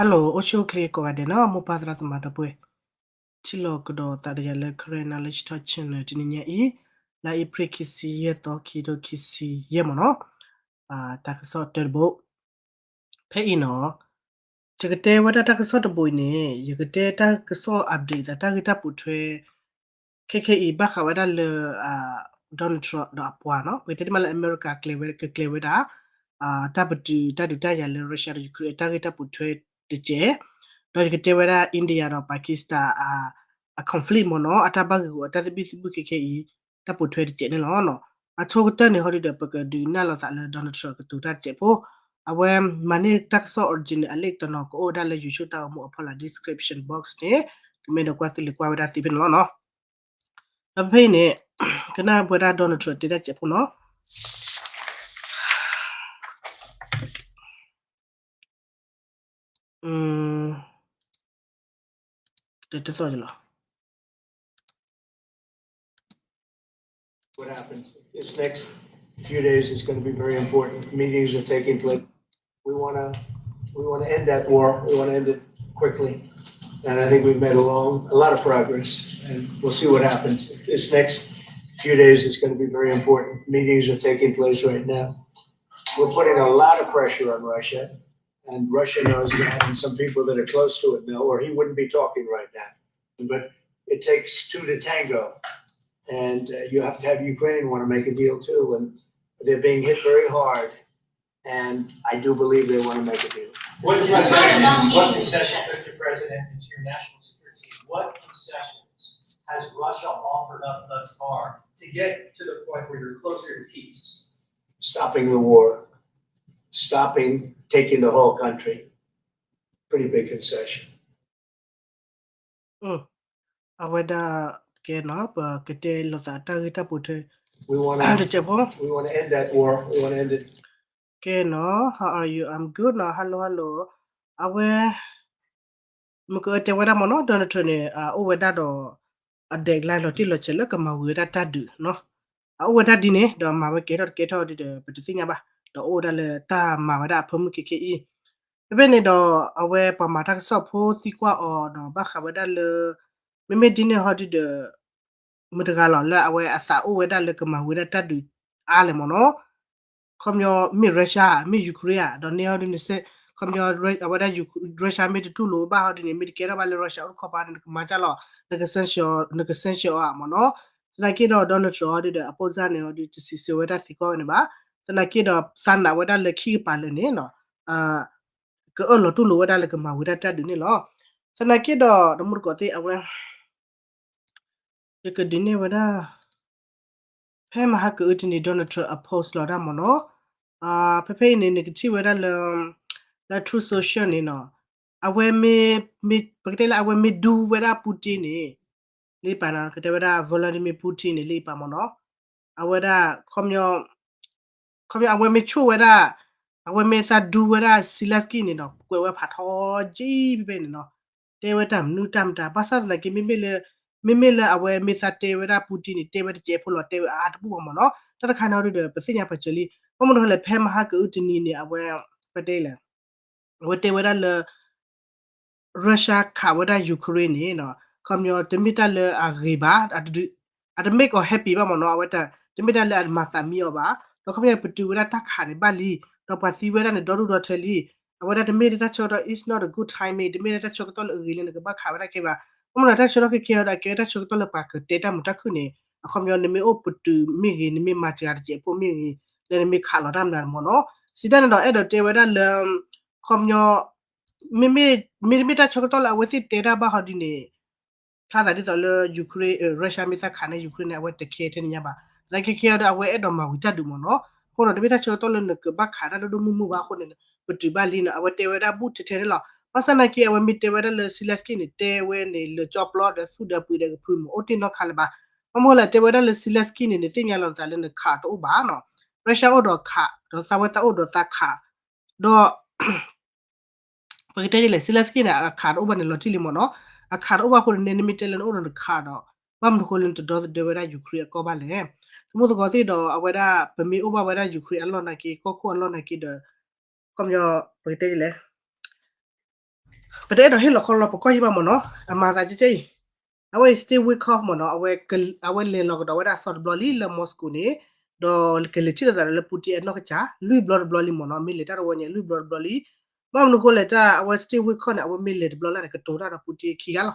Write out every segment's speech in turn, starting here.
Hello အိၣ်ဆူၣ်အိၣ်ချ့ကိးဂၤဒဲးနီၤ မိၢ်ပၢ်သရၣ်သမါဒီပုၢ်ဝဲၢ်, ထံၣ်လိာ်ကဒီးသးဒီးယၤလၢ Karen Knowledge Talk Channel တနံၤညါအံၤ, လါအ့ဖြ့ၣ်ခံဆံယဲၢ်သီ ခံထိခံဆံယဲၢ်မ့ၢ်နီၤ, တၢ်ကစီၣ်တၢတဘိ, ဖဲအံၤနီၤ, ယကတဲဝဲဒၣ်တၢ်ကစီၣ်တဘိအံၤန့ၣ် ယကတဲတၢ်ကစီၣ် update သးတၢ်ဂ့ၢ်တၢ်ပိာ်ထွဲ ခဲခဲအံၤ ဘၣ်ဃးဝဲဒၣ်လၢ Donald Trump ဒီးအပှၤနီၤ ပကတဲတမံၤလၢအမဲရကၤ ကကျဲၤဝဲဒၣ် တၢ်ပတုာ်တၢ်ဒုးတၢ်ယၤလၢ Russia ဒီး Ukraine အတၢ်ဂ့ၢ်တၢ်ပိာ်ထွဲတစဲး, ဒီးယကတဲဝဲဒၣ် India ဒီး Pakistan အ conflict မ့ၢ်နီၤ အတၢ်ဘၣ်ဂ့ၢ်ဂီၤအတၢ်သဘံၣ်သဘုၣ်ခဲခဲအံၤ တၢ်ပိာ်ထွဲတစဲးန့ၣ်လီၤ. အဆိကတၢၢ်န့ၣ် ဟီဒုဒီး ပကဒုးနၢ်လိာ်သးလၢ Donald Trump ကတိၤတၢ်တစဲးဖိ, အဝဲမၤန့ၢ်တၢ်ကစီၣ် original အ link တနီၤ ကအိၣ်ဝဲဒၣ်လၢ YouTube တၢ်ဂီၤမူအဖီလာ် description box န့ၣ်, ကမ့ၢ်ဒီးကွၢ်သုလၢကွၢ်ဝဲဒၣ်သ့ဖဲန့ၣ်လီၤနီၤ. ဒီးဖဲအံၤန့ၣ် ကနၣ်ပဝဲဒၣ် Donald Trump တဲတၢ်စဲးဖိနီၤ. တသီၣ်လီၤ. What happens this next few days is going to be very important. Meetings are taking place. We want to we want to end that war. We want to end it quickly. And I think we've made a long, a lot of progress. And we'll see what happens. This next few days is going to be very important. Meetings are taking place right now. We're putting a lot of pressure on Russia. And Russia knows that, and some people that are close to it know, or he wouldn't be talking right now. But it takes two to tango. And uh, you have to have Ukraine want to make a deal too. And they're being hit very hard. And I do believe they want to make a deal. What concessions, what concessions, Mister President, and to your national security, what concessions has Russia offered up thus far to get to the point where you're closer to peace? Stopping the war, stopping taking the whole country. Pretty big concession. အဝဲဒၣ်ကဲနီၤ ပကတဲလိာ်သးတၢ်ဂ့ၢ်တၢ်ပိာ်ထွဲ တစဲးဖိ ကဲနီၤ how are you, I'm good နီၤ hello hello. အဝဲ မ့ၢ်ကတဲဝဲဒၣ်မ့ၢ်နီၤ Donald Trump န့ၣ် အိၣ်ဝဲဒၣ်ဒီး အ deadline လီၤတံၢ်လီၤဆဲးလၢကမၤဝံၤဝဲဒၣ်တၢ်ဒုးနီၤ. အအိၣ်ဝဲဒၣ်ဒ်န့ၣ် ဒီးမၤဝဲကဲထီၣ်တကဲထီၣ်ဒ်ဒီး ပတသ့ၣ်ညါဘၣ် ဒီးအိၣ်ဝဲဒၣ်လၢတၢ်မၤဝဲဒၣ်အဖၢမုၢ်ခံခဲအံၤ. ဖဲဖဲန့ၣ်ဒီး အဝဲပှၤမၤတၢ်ကစီၣ်ဖိသံကွၢ်အီၤဒီး ဘၣ်ဃးဝဲဒၣ်လၢ မ့မ့ၢ်ဒ်န့ၣ်ဟီဒ်ဒီး မတၤတဂၤလီၤလၢအဝဲအသးအိၣ်ဝဲဒၣ်လၢကမၤဝံၤဝဲဒၣ်တၢ်ဒုးအါလဲၣ်မ့ၢ်နီၤ. ခီပညီ မ့ၢ် Russia မ့ၢ် Ukraine ဧါ ဒီးန့ၣ်ဟီဒ်န့ၣ် ခီပညီ အဝဲဒၣ် Russia မ့ၢ်တတူၢ်လိာ်ဘၣ်ဟီဒ်န့ၣ် မ့ၢ်တကဲထီၣ်ဘၣ်လၢ Russia အိၣ်တခီပၤန့ၣ် နကမၤကၢ်လီၤ နက sanction နက sanction အီၤမ့ၢ်နီၤ. သနာ်က့ဒီး Donald Trump ဟီဒ်ဒီး အပိၢ်စၢ်န့ၣ်ဟီဒ်တစံးဆၢဝဲဒၣ်သံကွၢ်ဝဲန့ၣ်ဘၣ်. သနာ်က့ဒီးသးနာ်ဝဲဒၣ်လၢခံကပၤလၢာ်န့ၣ် ကအၢၣ်လီၤတူၢ်လိာ်ဝဲဒၣ်လၢကမၤဝံၤတၢ်တၢ်ဒုးန့ၣ်လီၤ. သနာ်က့ဒီး တမူတကိးသ့ၣ်အဝဲ ယကဒုးနဲၣ်ဝဲဒၣ် ဖဲမဟါကအုတနံၤ Donald Trump အ post လီၤဒၣ်မ့ၢ်နီၤ. ဖဲဖဲအံၤန့ၣ် နကထံၣ်ဝဲဒၣ်လၢ လၢ Truth Social န့ၣ်နီၤ အဝဲမ့ၢ် ပကတဲလၢအဝဲမ့ၢ်ဒူဝဲဒၣ် Putin န့ၣ် လၢပာ်နီၤ ကတဲဝဲဒၣ် Vladimir Putin န့ၣ် လၢပာ်မ့ၢ်နီၤ အဝဲဒၣ် ခီပညီ ခီပညီအဝဲမ့ၢ်ဆိၣ်ဝဲဒၣ် အဝဲမ့ၢ်သးဒူဝဲဒၣ် Zelensky န့ၣ်နီၤ ကွဲးဝဲဖးထီကံဖဲဖဲန့ၣ်နီၤ တဲဝဲတၢ်မနုၤတၢ်မတၤ ဘၣ်ဆၣ်သနာ်က့ မ့မ့ၢ်လၢ မ့မ့ၢ်လၢအဝဲမ့ၢ်သးတဲဝဲဒၣ် Putin န့ၣ် တဲဝဲတစဲးဖိလီၤ တဲဝဲအါတဘူၣ်ဘၣ်မ့ၢ်နီၤ. တၢ်တခါန့ၣ်ဟီဒ်ဒီး ပသ့ၣ်ညါပၢၢ်စၢၤလံ ဘၣ်မနုၤဃိလဲၣ် ဖဲမဟါကအုတနံၤန့ၣ် အဝဲ ပတဲလဲၣ် အဝဲတဲဝဲဒၣ်လၢ Russia ခးဝဲဒၣ် Ukraine န့ၣ်နီၤ ခီပညီတမ့ၢ်တၢ်လၢအဂ့ၤဘၣ် အတ make အီၤ happy ဘၣ်မ့ၢ်နီၤ အဝဲတမ့ၢ်တၢ်လၢအမၤသးမံအီၤဘၣ် ဒီးခီပညီပတုာ်ဝဲဒၣ်တၢ်ခးန့ၣ်ဘၣ်လံ ဒီးပှၤသံဝဲဒၣ်န့ၣ် ဒီဒူၣ်ဒီထၢလံ အဝဲဒၣ်တမ့ၢ်တၢ်ဆၢကတီၢ် it's not a good timing တမ့ၢ်လၢတၢ်ဆၢကတီၢ်လၢအဂ့ၤလၢနကဘၣ်ခးဝဲဒၣ်ခဲဘၣ် ဘၣ်မ့ၢ်နီၤ တၢ်ဆၢကတီၢ်ခဲခဲအံၤဒီး အကဲဝဲတၢ်ဆၢကတီၢ်လၢပှၤကတဲတၢ်မုာ်တၢ်ခုၣ်န့ၣ် အခီပညီနမ့ၢ်အိၣ်ပတုာ်မ့ၢ်ဂ့ၤ နမ့ၢ်မၤစှၤတစဲးဖိမ့ၢ်ဂ့ၤ လၢနမ့ၢ်ခးလီၤတၢ်မနုၤမ့ၢ်နီၤ စံးတၢ်န့ၣ်ဒီး အဲၣ်ဒိးတဲဝဲဒၣ်လၢ ခီပညီ မ့မ့ၢ် မ့တမ့ၢ်တၢ်ဆၢကတီၢ်လၢအဝဲသ့ၣ်တဲတၢ်ဘၣ်ဟီဒ်န့ၣ် ဖျါသးဒ်သိးလၢ Ukraine Russia မ့ၢ်သးခးန့ၢ် Ukraine န့ၣ် အဝဲတခဲထဲန့ၣ်ညါဘၣ် သနာ်က့ခဲအံၤဒီး အဝဲအဲၣ်ဒိးမၤဝံၤတၢ်ဒုးမ့ၢ်နီၤ အဃိဒီး တမ့ၢ်တၢ်ဆၢကတီၢ်လၢနကဘၣ်ခးတၢ်ဒိၣ်ဒိၣ်မုၢ်မုၢ်ဘၣ်အဃိန့ၣ် ပတုာ်ဘၣ်လံနီၤ အဝဲတဲဝဲဒၣ်ဘူးထဲထဲန့ၣ်လီၤ ဘၣ်ဆၣ်သနာ်က့ အဝဲမ့ၢ်တဲဝဲဒၣ်လၢ Zelensky န့ၣ် တဲဝဲန့ၣ် လၢကၠီပျီဒီးသူၣ်ဒီးပှ့ၤဒီးကဖုမ့ၢ်အိၣ်တ့ၢ်နီတခါလၢၤဘၣ် ဘၣ်မနုၤဃိလဲၣ် တဲဝဲဒၣ်လၢ Zelensky န့ၣ် နသ့ၣ်ညါလီၤနသးလၢနခးတအိၣ်ဘၣ်နီၤ Russia အိၣ်ဒီးခး ဒီးသးဝဲသးအိၣ်ဒီးသးခး ဒီး ပကတဲဒ်လဲၣ် Zelensky န့ၣ် အခးတအိၣ်ဘၣ်န့ၣ် လီၤတံၢ်လံမ့ၢ်နီၤ အခးတအိၣ်ဘၣ်အဃိန့ၣ် နမ့ၢ်တဲလၢနအိၣ်ဒီးနခးဒီး ဘၣ်မနုၤအဃိလၢနတဒီသဒၢဝဲဒၣ် Ukraine အကီၢ်ဘၣ်လဲၣ် သမူသကိးသ့ၣ်ဒီး အဝဲဒၣ် ပမ့ၢ်အိၣ်ဘၣ်ဝဲဒၣ် Ukraine အလီၢ်နာ်က့ ကီၢ်ခိၣ်အလီၢ်နာ်က့ဒီး ခီပညီ ပကတဲဒ်လဲၣ် ပတအဲၣ်ဒိးဟ့ၣ်လီၤခီလီၤပကီၢ်ဟံၣ်ဘၣ်မ့ၢ်နီၤ, အမၤသးကဲကဲအံၤ, အဝဲအံၤ Steve Witkoff မ့ၢ်နီၤ, အဝဲလဲၤလီၤကဒီးဝဲဒၣ်အသီတဘျီလံလၢ Moscow န့ၣ်, ဒီးကလဲၤထံၣ်လိာ်သးဒီးလၢ Putin အနီၢ်ကစၢ် လွံၢ်ဘျီတဘျီလံမ့ၢ်နီၤ, မ့ၢ်လဲၤတၢ်တဝီညါ လွံၢ်ဘျီတဘျီလံ. ဘၣ်မနုၤဃိလဲၣ်တၢ် အဝဲ Steve Witkoff န့ၣ် အဝဲမ့ၢ်လဲၤတဘျီလၢ်န့ၣ် ကတိၤတၢ်ဒီး Putin ခံဂၤလီၤ.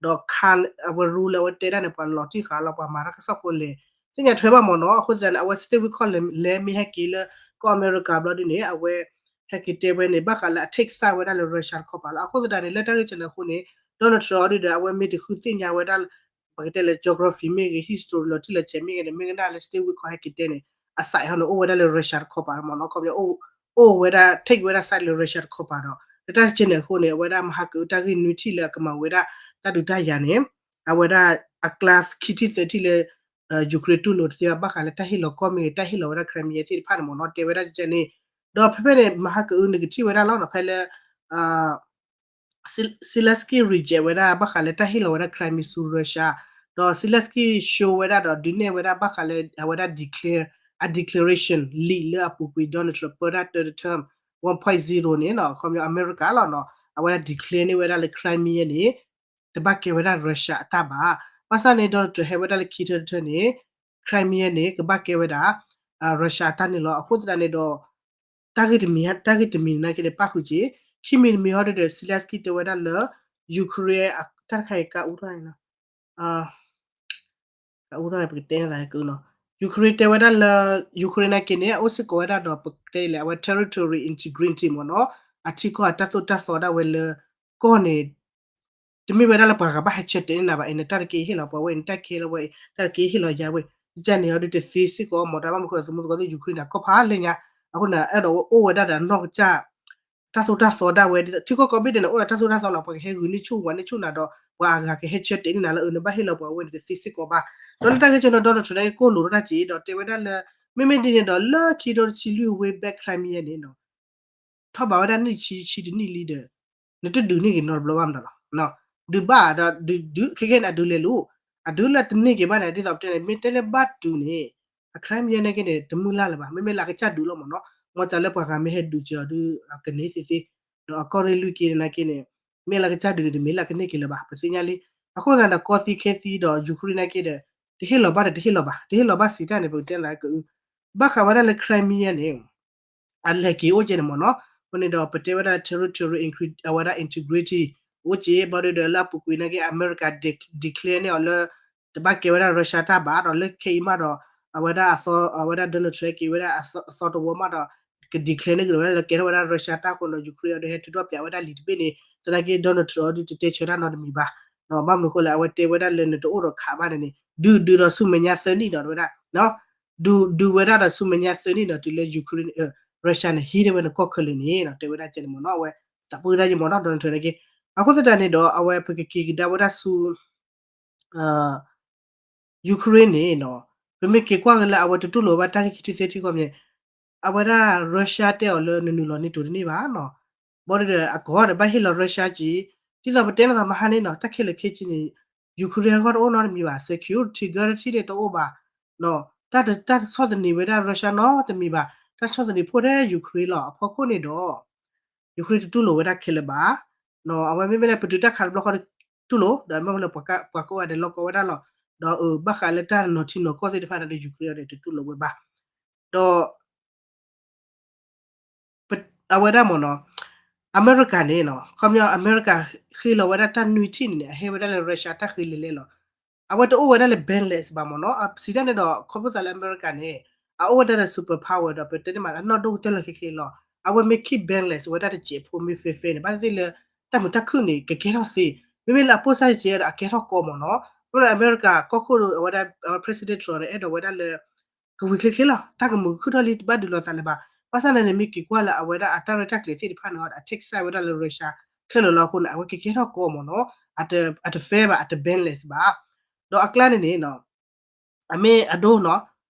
ဒီးခါ အဝဲ rule လၢအဝဲတဲဒၣ်န့ၣ် ပှၤလီၤတံၢ်ဃာ်လီၤ ပှၤမၤတၢ်ကစီၣ်ဖိလဲၤ သ့ၣ်ညါထွဲဘၣ်မ့ၢ်နီၤ. အဃိသတးန့ၣ် အဝဲ Steve Witkoff လဲၤမ့ၢ်ဟဲက့ၤလၢကီၢ်အမဲရကၤဘျီဒ်န့ၣ် အဝဲ ဟဲက့ၤတဲဝဲန့ၣ် ဘၣ်ဃးလၢအ take side ဝဲဒၣ်လၢ Russia တခီပၤလီၤ. အဃိသတးန့ၣ် လၢတၢ်ဂ့ၢ်ကဲန့ၣ်အဃိန့ၣ် Donald Trump အီၤဒ်ဒီး အဝဲမ့ၢ်တဃုသ့ၣ်ညါဝဲဒၣ် ပကတဲလၢ geography မ့ၢ်ဂ့ၤ history လီၤတံၢ်လီၤဆဲးမ့ၢ်ဂ့ၤန့ၣ် မ့ၢ်ကနၣ်လၢ Steve Witkoff ဟဲက့ၤတဲန့ၣ် အ side ဟီန့ၣ် အိၣ်ဝဲဒၣ်လၢ Russia တခီပၤမ့ၢ်နီၤ, ခီပညီ အိၣ်ဝဲဒၣ် take ဝဲဒၣ် side လၢ Russia တခီပၤဒီး လၢတၢ်ဂ့ၢ်ကဲန့ၣ်အဃိန့ၣ် အဝဲဒၣ်မဟါကအုတၢ်ဂ့ၢ်နွံထံၣ်လၢအကမၤဝဲဒၣ်တၢ်ဒုးတၢ်ယၤန့ၣ် အဝဲဒၣ်အကျါခံထံၣ်သၢထံၣ်လၢ Ukraine တူၢ်လိာ်တသ့ဘၣ် ဘၣ်ဃးလၢတၢ်ဟ့ၣ်လီၤကီၢ်မ့ၢ်ဂ့ၤ တၢ်ဟ့ၣ်လီၤဝဲဒၣ် Crimea သ့ၣ်တဖၣ်န့ၣ်မ့ၢ်နီၤ တဲဝဲဒၣ်ကဲန့ၣ်, ဒီးဖဲဖဲန့ၣ် မဟါကအုနကထံၣ်ဝဲဒၣ်လီၤနီၤ ဖဲလၢ Zelensky reject ဝဲဒၣ် ဘၣ်ဃးလၢတၢ်ဟ့ၣ်လီၤဝဲဒၣ် Crimea ဆူ Russia, ဒီး Zelensky show ဝဲဒၣ်ဒီးဒုးနဲၣ်ဝဲဒၣ် ဘၣ်ဃးလၢအဝဲဒၣ် declare အ declaration လံာ်လၢအပူၤကွံာ် Donald Trump ပၢတၢ် third term one point zero န့ၣ်နီၤ ခီပညီ အမဲရကၤလီၤနီၤ အဝဲဒၣ် declare န့ၢ်ဝဲဒၣ်လၢ Crimea န့ၣ် တဘၣ်ကဲဝဲဒၣ် Russia အတၢ်ဘၣ်. ဘၣ်ဆၣ်န့ၣ် Donald Trump ဟဲဝဲဒၣ်လၢခံ third term န့ၣ် Crimea န့ၣ် ကဘၣ်ကဲဝဲဒၣ် Russia အတၢ်န့ၣ်လီၤ. အဃိသတးန့ၣ်ဒီး တၢ်ဂ့ၢ်တမံၤ တၢ်ဂ့ၢ်တမံၤနာ်က့န့ၣ် ပၣ်ဃုာ်က့ၤ ခံမံၤတမံၤဟီဒ်ဒီး Zelensky တဲဝဲဒၣ်လၢ Ukraine တၢ်တခါအံၤ ကါအူထီၣ် ကါအူထီၣ် ပကတဲန့ၣ်သးကနီၤ Ukraine တဲဝဲဒၣ်လၢ Ukraine နာ်က့န့ၣ် အအိၣ်စ့ၢ်ကီးဝဲဒၣ်ဒီး ပကတဲလဲၣ် အဝဲ territory integrity မ့ၢ်နီၤ အထံကီၢ်အတၢ်သိၣ်တၢ်သီဒၣ်ဝဲလၢကီၢ်န့ၣ် တမ့ၢ်ဝဲဒၣ်လၢပှၤဂၤဘၣ်ဟဲဆၢတဲာ်န့ၢ်နၤဘၣ် အံၤန့ၣ် တၢ်တက့ၢ်ဟ့ၣ်လီၤပှၤဝဲ အံၤန့ၣ် တၢ်ကဲလၢဝဲ တၢ်တက့ၢ်ဟ့ၣ်လီၤယၤဝဲ ကန့ၣ်အီၤဒုးတသ့စ့ၢ်ကီးမ့ၢ် တၢ်ဘၣ်မနုၤဃိလၢ သမူသကိးသ့ၣ် Ukraine န့ၣ် ကီၢ်ဖးလဲၣ်ညါ အဃိန့ၣ် အဲၣ်ဒိးအိၣ်ဝဲဒၣ်ဒီးအနီၢ်ကစၢ် တၢ်သိၣ်တၢ်သီဒၣ်ဝဲ ထံကီၢ်ကိးဘ့ၣ်ဒဲးန့ၣ် အိၣ်ဒီးတၢ်သိၣ်တၢ်သီလီၤ ပှၤကဟဲဂုာ်န့ၢ်ဆူၣ်ဝၤန့ၢ်ဆူၣ်နၤဒီး ပှၤအဂၤကဟဲဆၢတဲာ်န့ၢ်နၤလၢအၢန့ၣ် ဘၣ်ဟ့ၣ်လီၤပှၤဝဲန့ၣ် တသ့စ့ၢ်ကီးဘၣ်. ဒီးလၢတၢ်ဂ့ၢ်ကဲန့ၣ် Donald Trump န့ၣ် ကိၢ်လိာ်ထီၣ်တၢ်က့ၤဒီးတဲဝဲဒၣ်လၢ မ့မ့ၢ်ဒ်န့ၣ်ဒီး လၢခံကထိတဆံလွံၢ် way back Crimea န့ၣ်နီၤ ထီၣ်ဘးဝဲဒၣ်နံၣ်ဆံဆံတနံၣ်လံဒီး နတဒုးန့ၢ်က့ၤနီတဘျီဘၣ်မးလီၤ. ဒုးဘၣ်ဒီးဒုးဒုး ခဲကဲန့ၣ် အဒုးလဲၤလိာ် အဒုးလၢတန့ၢ်က့ၤဘၣ်န့ၣ် ဒ်သိးပတဲန့ၣ် မ့ၢ်တဲလၢဘၣ်တုၤန့ၣ် အ Crimea နာ်က့န့ၣ် တမုၢ်လၢ်လၢၤဘၣ် မ့မ့ၢ်လၢအကစၢ်ဒုးလီၤမ့ၢ်နီၤ မ်သးလၢပှၤဂၤမ့ၢ်ဟဲဒုးက့ၤအီၤဒုး အကန့ၢ်သ့သ့ ဒီးအကီၢ်ရ့ၣ်လွံၢ်က့န့ၣ်နာ်က့န့ၣ် မ့ၢ်လၢကစၢ်ဒုးန့ၣ် တမ့ၢ်လၢအကန့ၢ်က့ၤလၢၤဘၣ် ပသ့ၣ်ညါလံ. အဃိသတးဒီး ကီသံခဲသံဒီး Ukraine နာ်က့ဒီး တဟ့ၣ်လီၤဘၣ်ဒီးတဟ့ၣ်လီၤဘၣ် တဟ့ၣ်လီၤဘၣ်စံးတၢ်န့ၣ် ပကတဲသးက ဘၣ်ဃးဝဲဒၣ်လၢ Crimea န့ၣ် အလဲၤက့ၤအိၣ်က့ၤန့ၣ်မ့ၢ်နီၤ အဃိန့ၣ်ဒီး ပတဲဝဲဒၣ် territory အဝဲဒၣ် integrity အိၣ်က့ၤ ဘၣ်ဒီးလၢအပူၤကွံာ်နာ်က့ အမဲရကၤ declare န့ၢ်အီၤလၢ တဘၣ်ကဲဝဲဒၣ် Russia တၢ်ဘၣ်ဒီး လၢခဲအံၤမးဒီး အဝဲဒၣ်အသီ အဝဲဒၣ် Donald Trump က့ၤဝဲဒၣ်အသီတဝီမးဒီး က declare န့ၢ်က့ၤဝဲဒၣ်လၢကဲထီၣ်ဝဲဒၣ် Russia တၢ်အဃိန့ၣ်ဒီး Ukraine အီၤဒီးဟဲထုးထီၣ်ပၠးဝဲဒၣ်လံာ်တဘ့ၣ်န့ၣ် သနာ်က့ Donald Trump အီၤဒုးတတဲဆၢတၢ်နီတမံၤဘၣ် ဘၣ်မနုၤအဃိလဲၣ် အဝဲတဲဝဲဒၣ်လၢနတအိၣ်ဒီးခးဘၣ်န့ၣ်န့ၣ် ဒုးဒုးဒီးဆူမဲာ်ညါသၢနံၣ်ဒီးဝဲဒၣ် ဒုးဒုးဝဲဒၣ်ဒီးဆူမဲာ်ညါသၢနံၣ်ဒီး တုၤလၢ Ukraine Russia န့ၣ် ဟံးန့ၢ်ဝဲနကီၢ်ခဲလၢာ်န့ၣ် တဲဝဲဒၣ်ကဲန့ၣ်မ့ၢ်နီၤ အဝဲသးပှၢ်ဒၣ်ယမ့ၢ်နီၤ Donald Trump န့ၣ်က့ အဃိသတးန့ၣ်ဒီး အဝဲပကက့ၤကဒါဝဲဒၣ်ဆူ Ukraine န့ၣ်နီၤ ပမ့ၢ်က့ၤကွၢ်က့ၤလၢအဝဲတတူၢ်လိာ်ဘၣ်တၢ်ဂ့ၢ်ခံထံၣ်သၢထံၣ်ခီပညီ အဝဲဒၣ် Russia တဲအီၤလၢနနုာ်လီၤ NATO တန့ၢ်ဘၣ်နီၤ ဘၣ်ဒီးအကီၢ်ဒီးဘၣ်ဟ့ၣ်လီၤ Russia က့ ဒ်သိးပတဲန့ၣ်သးမဟါန့ၣ်နီၤ တၢ်ခဲလၢာ်ခဲဆ့န့ၣ် Ukraine အဂီၢ်တအိၣ်နီတမံၤဘၣ် security guarantee န့ၣ်တအိၣ်ဘၣ် တၢ်တဆီၣ်သနံးဝဲဒၣ် Russia နီတမံၤဘၣ် တၢ်ဆီၣ်သနံးဖှိၣ်ထဲ Ukraine လီၤ အဖီခိၣ်န့ၣ်ဒီး Ukraine တတူၢ်လိာ်ဝဲဒၣ်ခဲလၢာ်ဘၣ် အဝဲမ့မ့ၢ်လၢပတုၤတၢ်ခးတဘျီဃီတူၢ်လိာ် ဒီးမ့ၢ်လၢပှၤကိးဂၤဒဲးလီၤကီဝဲဒၣ်လီၤ ဒီးဘၣ်ဃးလၢတၢ်နီၤထံနီၤကီၢ်သ့ၣ်တဖၣ်န့ၣ်ဒီး Ukraine အီၤဒီးတတူၢ်လိာ်ဝဲဘၣ် ဒီး အဝဲဒၣ်မ့ၢ်နီၤ အမဲရကၤန့ၣ်နီၤ ခီပညီအမဲရကၤဃ့လီၤဝဲဒၣ်တၢ်နွံထံၣ်န့ၣ်န့ၣ် အဟဲဝဲဒၣ်လၢ Russia တၢ်ဃ့လဲၤလဲၤလီၤ အဝဲတအိၣ်ဝဲဒၣ်လၢ balance ဘၣ်မ့ၢ်နီၤ စံးတၢ်န့ၣ်ဒီး ခီဖျိသးလၢအမဲရကၤန့ၣ် အအိၣ်ဝဲဒၣ်လၢ superpower ဒီးပတဲန့ၣ်မး အနီၢ်ဒိၣ်ကတၢၢ်လၢခဲခဲလီၤ အဝဲမ့ၢ် keep balance ဝဲဒၣ်တစဲးဖိမ့ၢ် fair fair န့ၣ် ဘၣ်သ့ၣ်သ့ၣ်လၢ တၢ်မုာ်တၢ်ခုၣ်န့ၣ် ကကဲထီၣ်သ့ မ့မ့ၢ်လၢအပိၢ်စၢ်ယစဲးဒီးအကဲထီၣ်ကီမ့ၢ်နီၤ မ့ၢ်လၢအမဲရကၤကီၢ်ခိၣ်အဝဲဒၣ် President Trump န့ၣ် အဲၣ်ဒိးဝဲဒၣ်လၢ ကဝံၤချ့ချ့လီၤ တၢ်ကမုာ်ကခုၣ်ထီၣ်လံ တဘၣ်ဒုးလိာ်သးလၢၤဘၣ် ဘၣ်ဆၣ်န့ၣ်န့ၣ် မ့ၢ်က့ၤကွၢ်လၢအဝဲဒၣ်အတၢ်ရဲၣ်တၢ်ကျဲၤသ့ၣ်တဖၣ်န့ၣ် အ take side ဝဲဒၣ်လၢ Russia ခဲလၢာ်လီၤအဃိန့ၣ် အဝဲကကဲထီၣ်ကီမ့ၢ်နီၤ အတ fair ဘၣ် အတ balance ဘၣ် ဒီးအကျါန့ၣ်န့ၣ် အမ့ၢ်အဒိနီၤ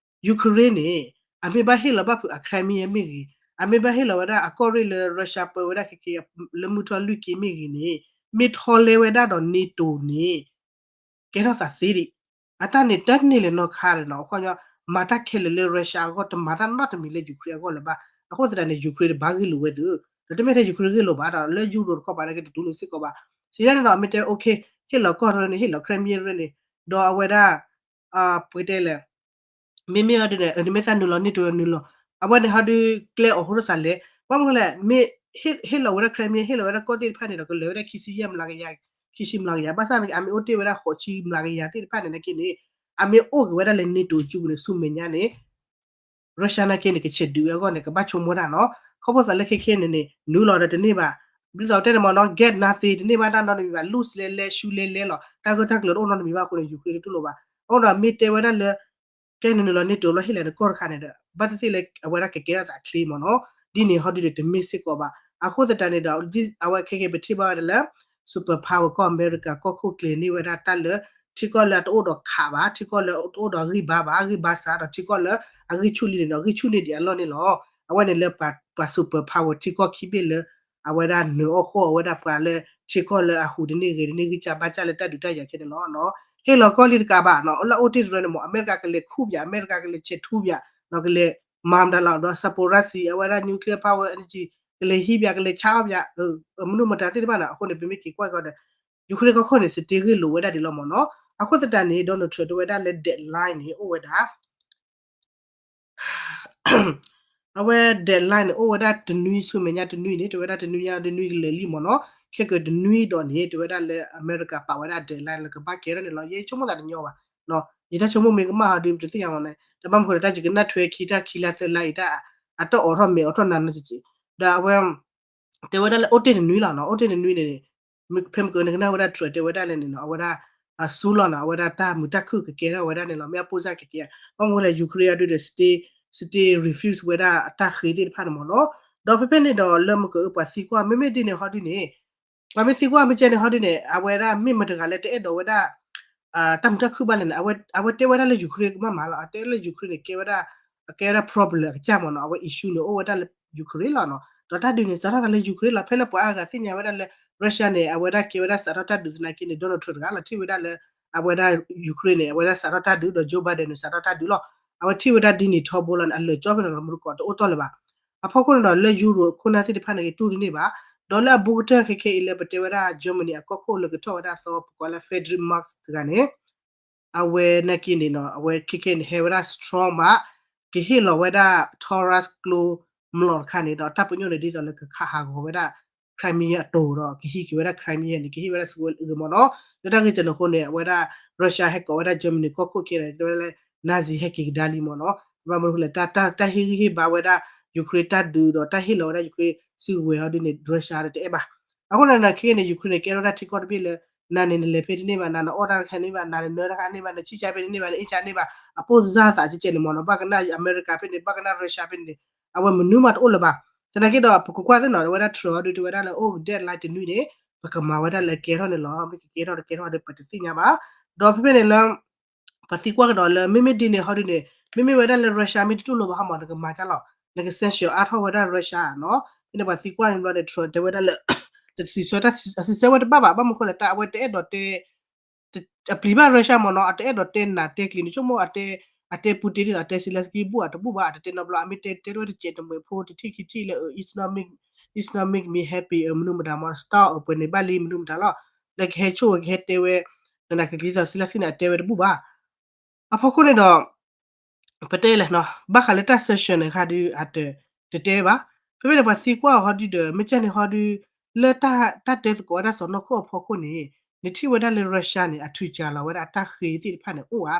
Ukraine န့ၣ် အမ့ၢ်ဘၣ်ဟ့ၣ်လီၤဘၣ်ဖုးအ Crimea မ့ၢ်ဂ့ၤ အမ့ၢ်ဘၣ်ဟ့ၣ်လီၤဝဲဒၣ်အကီၢ်ရ့ၣ်လၢ Russia ပၢဝဲဒၣ်ခဲခဲ လၢမုၢ်ထီၣ်လွံၢ်က့မ့ၢ်ဂ့ၤန့ၣ် မ့ၢ်ထီလဲဝဲဒၣ်ဒီး NATO န့ၣ် ကဲထီၣ်သးသ့ဒံး အတၢ်န့ၣ်တၢ်န့ၢ်လၢၤနီတခါဒီးနီၤ အခီပညီ မၤတၢ်ခဲလၢာ်လၢ Russia အဂီၢ် တမၤတၢ်နီတမံၤလၢ Ukraine အဂီၢ်လၢၤဘၣ် အဃိသတးန့ၣ် Ukraine တဘၣ်ဂ့ၢ်လိာ်ဝဲသု ဒီးတမ့ၢ်ထဲ Ukraine ဂ့ၢ်လိာ်ဘၣ်ဒီး လၢ Europe တခီပၤန့ၣ်က့တတူၢ်လိာ်စ့ၢ်ကီးဘၣ်. စံးဒ်န့ၣ်ဒီး မ့ၢ်တဲ okay ဟ့ၣ်လီၤကီၢ်ရဲၣ်န့ၣ် ဟ့ၣ်လီၤ Crimea ရဲၣ်န့ၣ် ဒီးအဝဲဒၣ် ပကတဲလဲၣ် မ့မ့ၢ်အီၤဒ်န့ၣ် နမ့ၢ်သးနုာ်လီၤ NATO နုာ်လီၤ အဝဲန့ၣ်ဟီဒုးကျဲအိၣ်ဟိဒ်သးလဲၣ် ဘၣ်မနုၤလဲၣ် မ့ၢ်ဟ့ၣ်လီၤဝဲဒၣ် Crimea ဟ့ၣ်လီၤဝဲဒၣ်ကီၢ်သ့ၣ်တဖၣ်န့ၣ်ဒီး ကလၢာ်ဝဲဒၣ်ခံဆံယဲၢ်မျးကယၤ ခံဆံမျးကယၤ ဘၣ်ဆၣ်န့ၣ် အမ့ၢ်အိၣ်တ့ၢ်ဝဲဒၣ်ဃိးဆံမျးကယၤသ့ၣ်တဖၣ်န့ၣ်နာ်က့န့ၣ် အမ့ၢ်အိၣ်က့ၤဝဲဒၣ်လၢ NATO စုပူၤန့ၣ် ဆူမဲာ်ညါန့ၣ် Russia နာ်က့န့ၣ် ကဆဲးဒုးဝဲအဂီၢ်န့ၣ် ကဘၣ်ဆိကမိၣ်တၢ်နီၤ ခီဖျိသးလၢခဲခဲန့ၣ်န့ၣ် နုာ်လီၤဒီးတန့ၢ်ဘၣ် ဒ်သိးတဲန့ၣ်မ့ၢ်နီၤ get nothing တန့ၢ်ဘၣ်တၢ်နီတမံၤဘၣ် lose လဲလဲ ဆူလဲလဲလီၤ တၢ်ဂၢၢ်တၢ်ကျၢၤတအိၣ်နီတမံၤဘၣ်အဃိန့ၣ် Ukraine တတူၢ်လိာ်ဘၣ် အဃိဒီးမ့ၢ်တဲဝဲဒၣ်လၢ ကဲနနုာ်လီၤ NATO လီၤဟ့ၣ်လီၤနကီၢ်တခါန့ၣ်ဒီး ဘၣ်သ့ၣ်သ့ၣ်လၢအဝဲဒၣ်ကကဲထီၣ်သးချ့မ့ၢ်နီၤ ဒ်န့ၣ်ဟီဒုးန့ၣ် တမ့ၢ်စ့ၢ်ကီးဘၣ် အဃိသတးန့ၣ်ဒီး အဝဲခဲကဲပထံၣ်ဘၣ်ဝဲဒၣ်လၢ superpower ကီၢ်အမဲရကၤ ကီၢ်ခိၣ်ကျဲၤန့ၢ်ဝဲဒၣ်တၢ်လၢ ထံကီၢ်လၢအတအိၣ်ဒီးခးဘၣ် ထံကီၢ်လၢအတအိၣ်ဒီးဂံၢ်ဘါဘၣ် ဂံၢ်ဘါစးဒီးထံကီၢ်လၢအဂံၢ်ဆူၣ်လံန့ၣ်ဒီး ဂံၢ်ဆူၣ်န့ၢ်ဒံးအလီၢ်န့ၣ်လီၤ အဝဲန့ၣ်လၢပှၤ superpower ထံကီၢ်ခံဘ့ၣ်လၢ အဝဲဒၣ်နၢၤအီၣ်ဃီၣ်အဝဲဒၣ်ပှၤလၢထံကီၢ်လၢအဟူးတန့ၢ်ဂဲၤတန့ၢ်ဂံၢ်စၢ်ဘါစၢ်လၢတၢ်ဒုးတၢ်ယၤခဲန့ၣ်လီၤ ဟ့ၣ်လီၤကီၢ်လံတကးဘၣ်နီၤ လၢအအိၣ်တ့ၢ်တရၢန့ၣ်မ့ၢ် အမဲရကၤကလဲၤခူၣ်ပၠး အမဲရကၤကလဲၤဆဲးထူပၠး ဒီးကလဲၤမၤမတၤလီၤဒီး Zaporizhzhia အဝဲဒၣ် nuclear power energy ကလဲၤဟံးပၠး ကလဲၤဆါအီၣ်ပၠး မနုၤမတၤသ့ၣ်တဖၣ်န့ၣ် အဃိန့ၣ် ပမ့ၢ်က့ၤကွၢ်ကီးဒီး Ukraine ကီၢ်ခိၣ်န့ၣ် စတ့ဂ့ၢ်လိာ်ဝဲဒၣ်ဒ်လီၤမ့ၢ်နီၤ အဃိသတးန့ၣ် Donald Trump တဲဝဲဒၣ်လၢ deadline န့ၣ် အိၣ်ဝဲဒၣ် အဝဲ deadline န့ၣ် အိၣ်ဝဲဒၣ်တနွံ ဆူမဲာ်ညါတနွံန့ၣ် တဲဝဲဒၣ်တနွံညါတနွံကလၢာ်လံမ့ၢ်နီၤ ခဲကတနွံဒီးန့ၣ် တဲဝဲဒၣ်လၢအမဲရကၤပာ်ဝဲဒၣ် deadline လၢကဘၣ်ကဲထီၣ်န့ၣ်လီၤ ယဆိကမိၣ်သးတညီဘၣ် ယတၢ်ဆိကမိၣ်မ့ၢ်ကမၣ်ဟီဒုး ပတသ့ၣ်ညါမ့ၢ်န့ၣ် တဘၣ်မနုၤဃိလၢတၢ်ယကနၣ်ထွဲခံတၢ်ခံလါသၢလါအံၤ တၢ်အတၢ်အိးထီၣ်မဲာ်အိးထီၣ်နၤနီၤကက့ၤ ဒီးအဝဲ တဲဝဲဒၣ်လၢအိၣ်တ့ၢ်တနွံလီၤနီၤ အိၣ်တ့ၢ်တနွံန့ၣ် ဖဲမ့ၢ်ကနကနၣ်ဝဲဒၣ် Trump တဲဝဲဒၣ်လဲၣ်န့ၣ်နီၤ အဝဲဒၣ် အဆူလီၤနီၤ အဝဲဒၣ်တၢ်မုာ်တၢ်ခုၣ်ကကဲထီၣ်ဝဲဒၣ်န့ၣ်လီၤ မ့ၢ်အပိၢ်စၢ်ကကဲ ဘၣ်မနုၤလဲၣ် Ukraine အဒုးဒီး stay stay refuse ဝဲဒၣ်အတၢ်ဃ့သ့ၣ်တဖၣ်န့ၣ်မ့ၢ်နီၤ ဒီးဖဲဖဲန့ၣ်ဒီးလၢမ့ၢ်ကပှၤသံကွၢ် မ့မ့ၢ်ဒ်န့ၣ်ဟီဒုးန့ၣ် ပှၤမ့ၢ်သံကွၢ်မ့ၢ်ကဲန့ၣ်ဟီဒုးန့ၣ် အဝဲဒၣ်မ့ၢ်မတၤတဂၤလၢတအဲၣ်ဒိးဝဲဒၣ် တၢ်မုာ်တၢ်ခုၣ်ဘၣ်လဲၣ်န့ၣ် အဝဲတဲဝဲဒၣ်လၢ Ukraine ကမၣ်မးလီၤ အတဲလၢ Ukraine န့ၣ် ကဲဝဲဒၣ် အကဲဝဲဒၣ် problem အကစၢ်မ့ၢ်နီၤ အဝဲ issue န့ၣ် အိၣ်ဝဲဒၣ်လၢ Ukraine လီၤနီၤ ဒီးတၢ်ဒုးန့ၣ် စးထီၣ်သးလၢ Ukraine လီၤ ဖဲလၢပှၤအါဂၤသ့ၣ်ညါဝဲဒၣ်လၢ Russia န့ၣ် အဝဲဒၣ်ကဲဝဲဒၣ်စးထီၣ်တၢ်ဒုးသနာ်က့န့ၣ် Donald Trump တဂၤလီၤထံၣ်ဝဲဒၣ်လၢ အဝဲဒၣ် Ukraine န့ၣ် အဝဲဒၣ်စးထီၣ်တၢ်ဒုးဒီး Joe Biden န့ၣ် စးထီၣ်တၢ်ဒုးလီၤ အဝဲထံၣ်ဝဲဒၣ်ဒ်န့ၣ်ထီဘိလီၤန့ၣ် အလၢာ်ကၠီဖဲန့ၣ်လီၤ မူတကိးတအိၣ်တီၢ်လၢၤဘၣ် အဖီခိၣ်န့ၣ်ဒီးလၢ Europe အခိၣ်နၢ်သ့ၣ်တဖၣ်န့ၣ် ကတူၢ်တန့ၢ်ဘၣ် ဒီးလၢအဘူးကတၢၢ်ခဲခဲအံၤလၢပတဲဝဲဒၣ် Germany အကီၢ်ခိၣ်လၢကထီၣ်ဝဲဒၣ်သီ ပကိးလၢ Friedrich Merz တဂၤန့ၣ် အဝဲနာ်က့န့ၣ်နီၤ အဝဲခဲခဲန့ၣ် ဟဲဝဲဒၣ် strong ဘၣ် ကဟ့ၣ်လီၤဝဲဒၣ် Taurus ကျိ မျိာ်တခါန့ၣ်ဒီး တၢ်ပညိၣ်န့ၣ် ဒ်သိးလၢကခးဟးဂီၤဝဲဒၣ် Crimea အတီၤဒီး ကဟံးက့ၤဝဲဒၣ် Crimea န့ၣ် ကဟ့ၣ်ဝဲဒၣ်စုကဝဲၤလၢအဂ့ၤမ့ၢ်နီၤ လၢတၢ်ဂ့ၢ်ကဲန့ၣ်အဃိန့ၣ် အဝဲဒၣ် Russia ဟဲကိးဝဲဒၣ် Germany ကီၢ်ခိၣ်ခဲန့ၣ် တဲဝဲဒၣ်လၢ Nazi ဟဲက့ၤကဒါလံမ့ၢ်နီၤ ဘၣ်မနုၤဃိလဲၣ် တၢ်ဟ့ၣ်ဂံၢ်ဟ့ၣ်ဘါဝဲဒၣ် Ukraine တၢ်ဒုးဒီးတၢ်ဟ့ၣ်လီၤဝဲဒၣ် Ukraine စုကဝဲၤဟီဒ်န့ၣ် Russia တအဲၣ်ဘၣ် အဃိန့ၣ် ခဲခဲန့ၣ် Ukraine န့ၣ် ကဲထီၣ်ဝဲဒၣ်ထံကီၢ်တဘ့ၣ်လၢ နၤန့ၣ်နလဲၤဖဲတန့ၢ်ဘၣ် နၤနအီၣ်တၢ်တခါန့ၢ်ဘၣ် နၤနနၢတခါန့ၢ်ဘၣ် နဆံၣ်ဆါဖဲတန့ၢ်ဘၣ် နအ့ၣ်ဆါန့ၢ်ဘၣ် အပိၢ်စၢ်သးကဲန့ၣ်မ့ၢ်နီၤ ဘၣ်ကနၣ်အမဲရကၤဖဲန့ၣ် ဘၣ်ကနၣ် Russia ဖဲန့ၣ် အဝဲမနုၤမးတအိၣ်လၢၤဘၣ် သနာ်က့ဒီး ပကကွၢ်သ့ၣ်နီၤ အဝဲဒၣ် Trump ဟီဒုး တဲဝဲဒၣ်လၢ အိၣ် deadline တနွံန့ၣ် ပကမၤဝဲဒၣ်လၢကဲထီၣ်န့ၣ်လီၤ မ့ၢ်ကကဲထီၣ်တကဲထီၣ်ဒီး ပတသ့ၣ်ညါဘၣ် ဒီးဖဲဖဲန့ၣ်လၢ ပှၤသံကွၢ်ကဒီးလၢ မ့မ့ၢ်ဒ်န့ၣ်ဟီဒုးန့ၣ် မ့မ့ၢ်ဝဲဒၣ်လၢ Russia မ့ၢ်တတူၢ်လိာ်ဘၣ်ဟီမး နကမၤကၢ်လီၤ နက sanction အါထီၣ်ဝဲဒၣ် Russia နီၤ ဖဲန့ၣ်ပှၤသံကွၢ်န့ၣ်ဘျီန့ၣ် Trump တဲဝဲဒၣ်လၢ တစံးဆၢတၢ်စံးဆၢဝဲတဘၣ်ဘၣ် ဘၣ်မနုၤဃိလဲၣ် တၢ်အဝဲတအဲၣ်ဒိးတဲ အပျံၤဘၣ် Russia မ့ၢ်နီၤ အတအဲၣ်ဒိးတဲနးတဲကျံၤန့ၣ် ဆိကမိၣ်အတဲ အတဲ Putin ဒ်သိးအတဲ Zelenskyy ဘူၣ်အတဘူၣ်ဘၣ် အတတဲနီတဘျီ အမ့ၢ်တဲတဲဝဲတစဲးတမှဲၤဖိတထံၣ်ခံထံၣ်လၢ it's not make it's not make me happy မနုၤမတၤမ့ၢ် stop အပှဲၤန့ၣ်ဘၣ်လံ မနုၤမတၤလီၤ လၢကဟဲဆိၣ်ဝဲကဟဲတဲဝဲ နနၤကကျံၤသီ Zelenskyy န့ၣ် အတဲဝဲတဘူၣ်ဘၣ် အဖီခိၣ်န့ၣ်ဒီး ပတဲလဲၣ်နီၤ ဘၣ်ဃးလၢတၢ် sanction န့ၣ်ခါဒုး အတ တတဲဘၣ် ဖဲဖဲန့ၣ်ပှၤသံကွၢ်အီၤဟီဒုးဒီး မ့ၢ်ကဲန့ၣ်ဟီဒုး လၢတၢ်တဲသကိးဝဲဒၣ်စီၤနီၢ်ခိၣ်အဖီခိၣ်န့ၣ် နထံၣ်ဝဲဒၣ်လၢ Russia န့ၣ် အထုးကးလီၤဝဲဒၣ်အတၢ်ဃ့သ့ၣ်တဖၣ်န့ၣ် အိၣ်ဧါ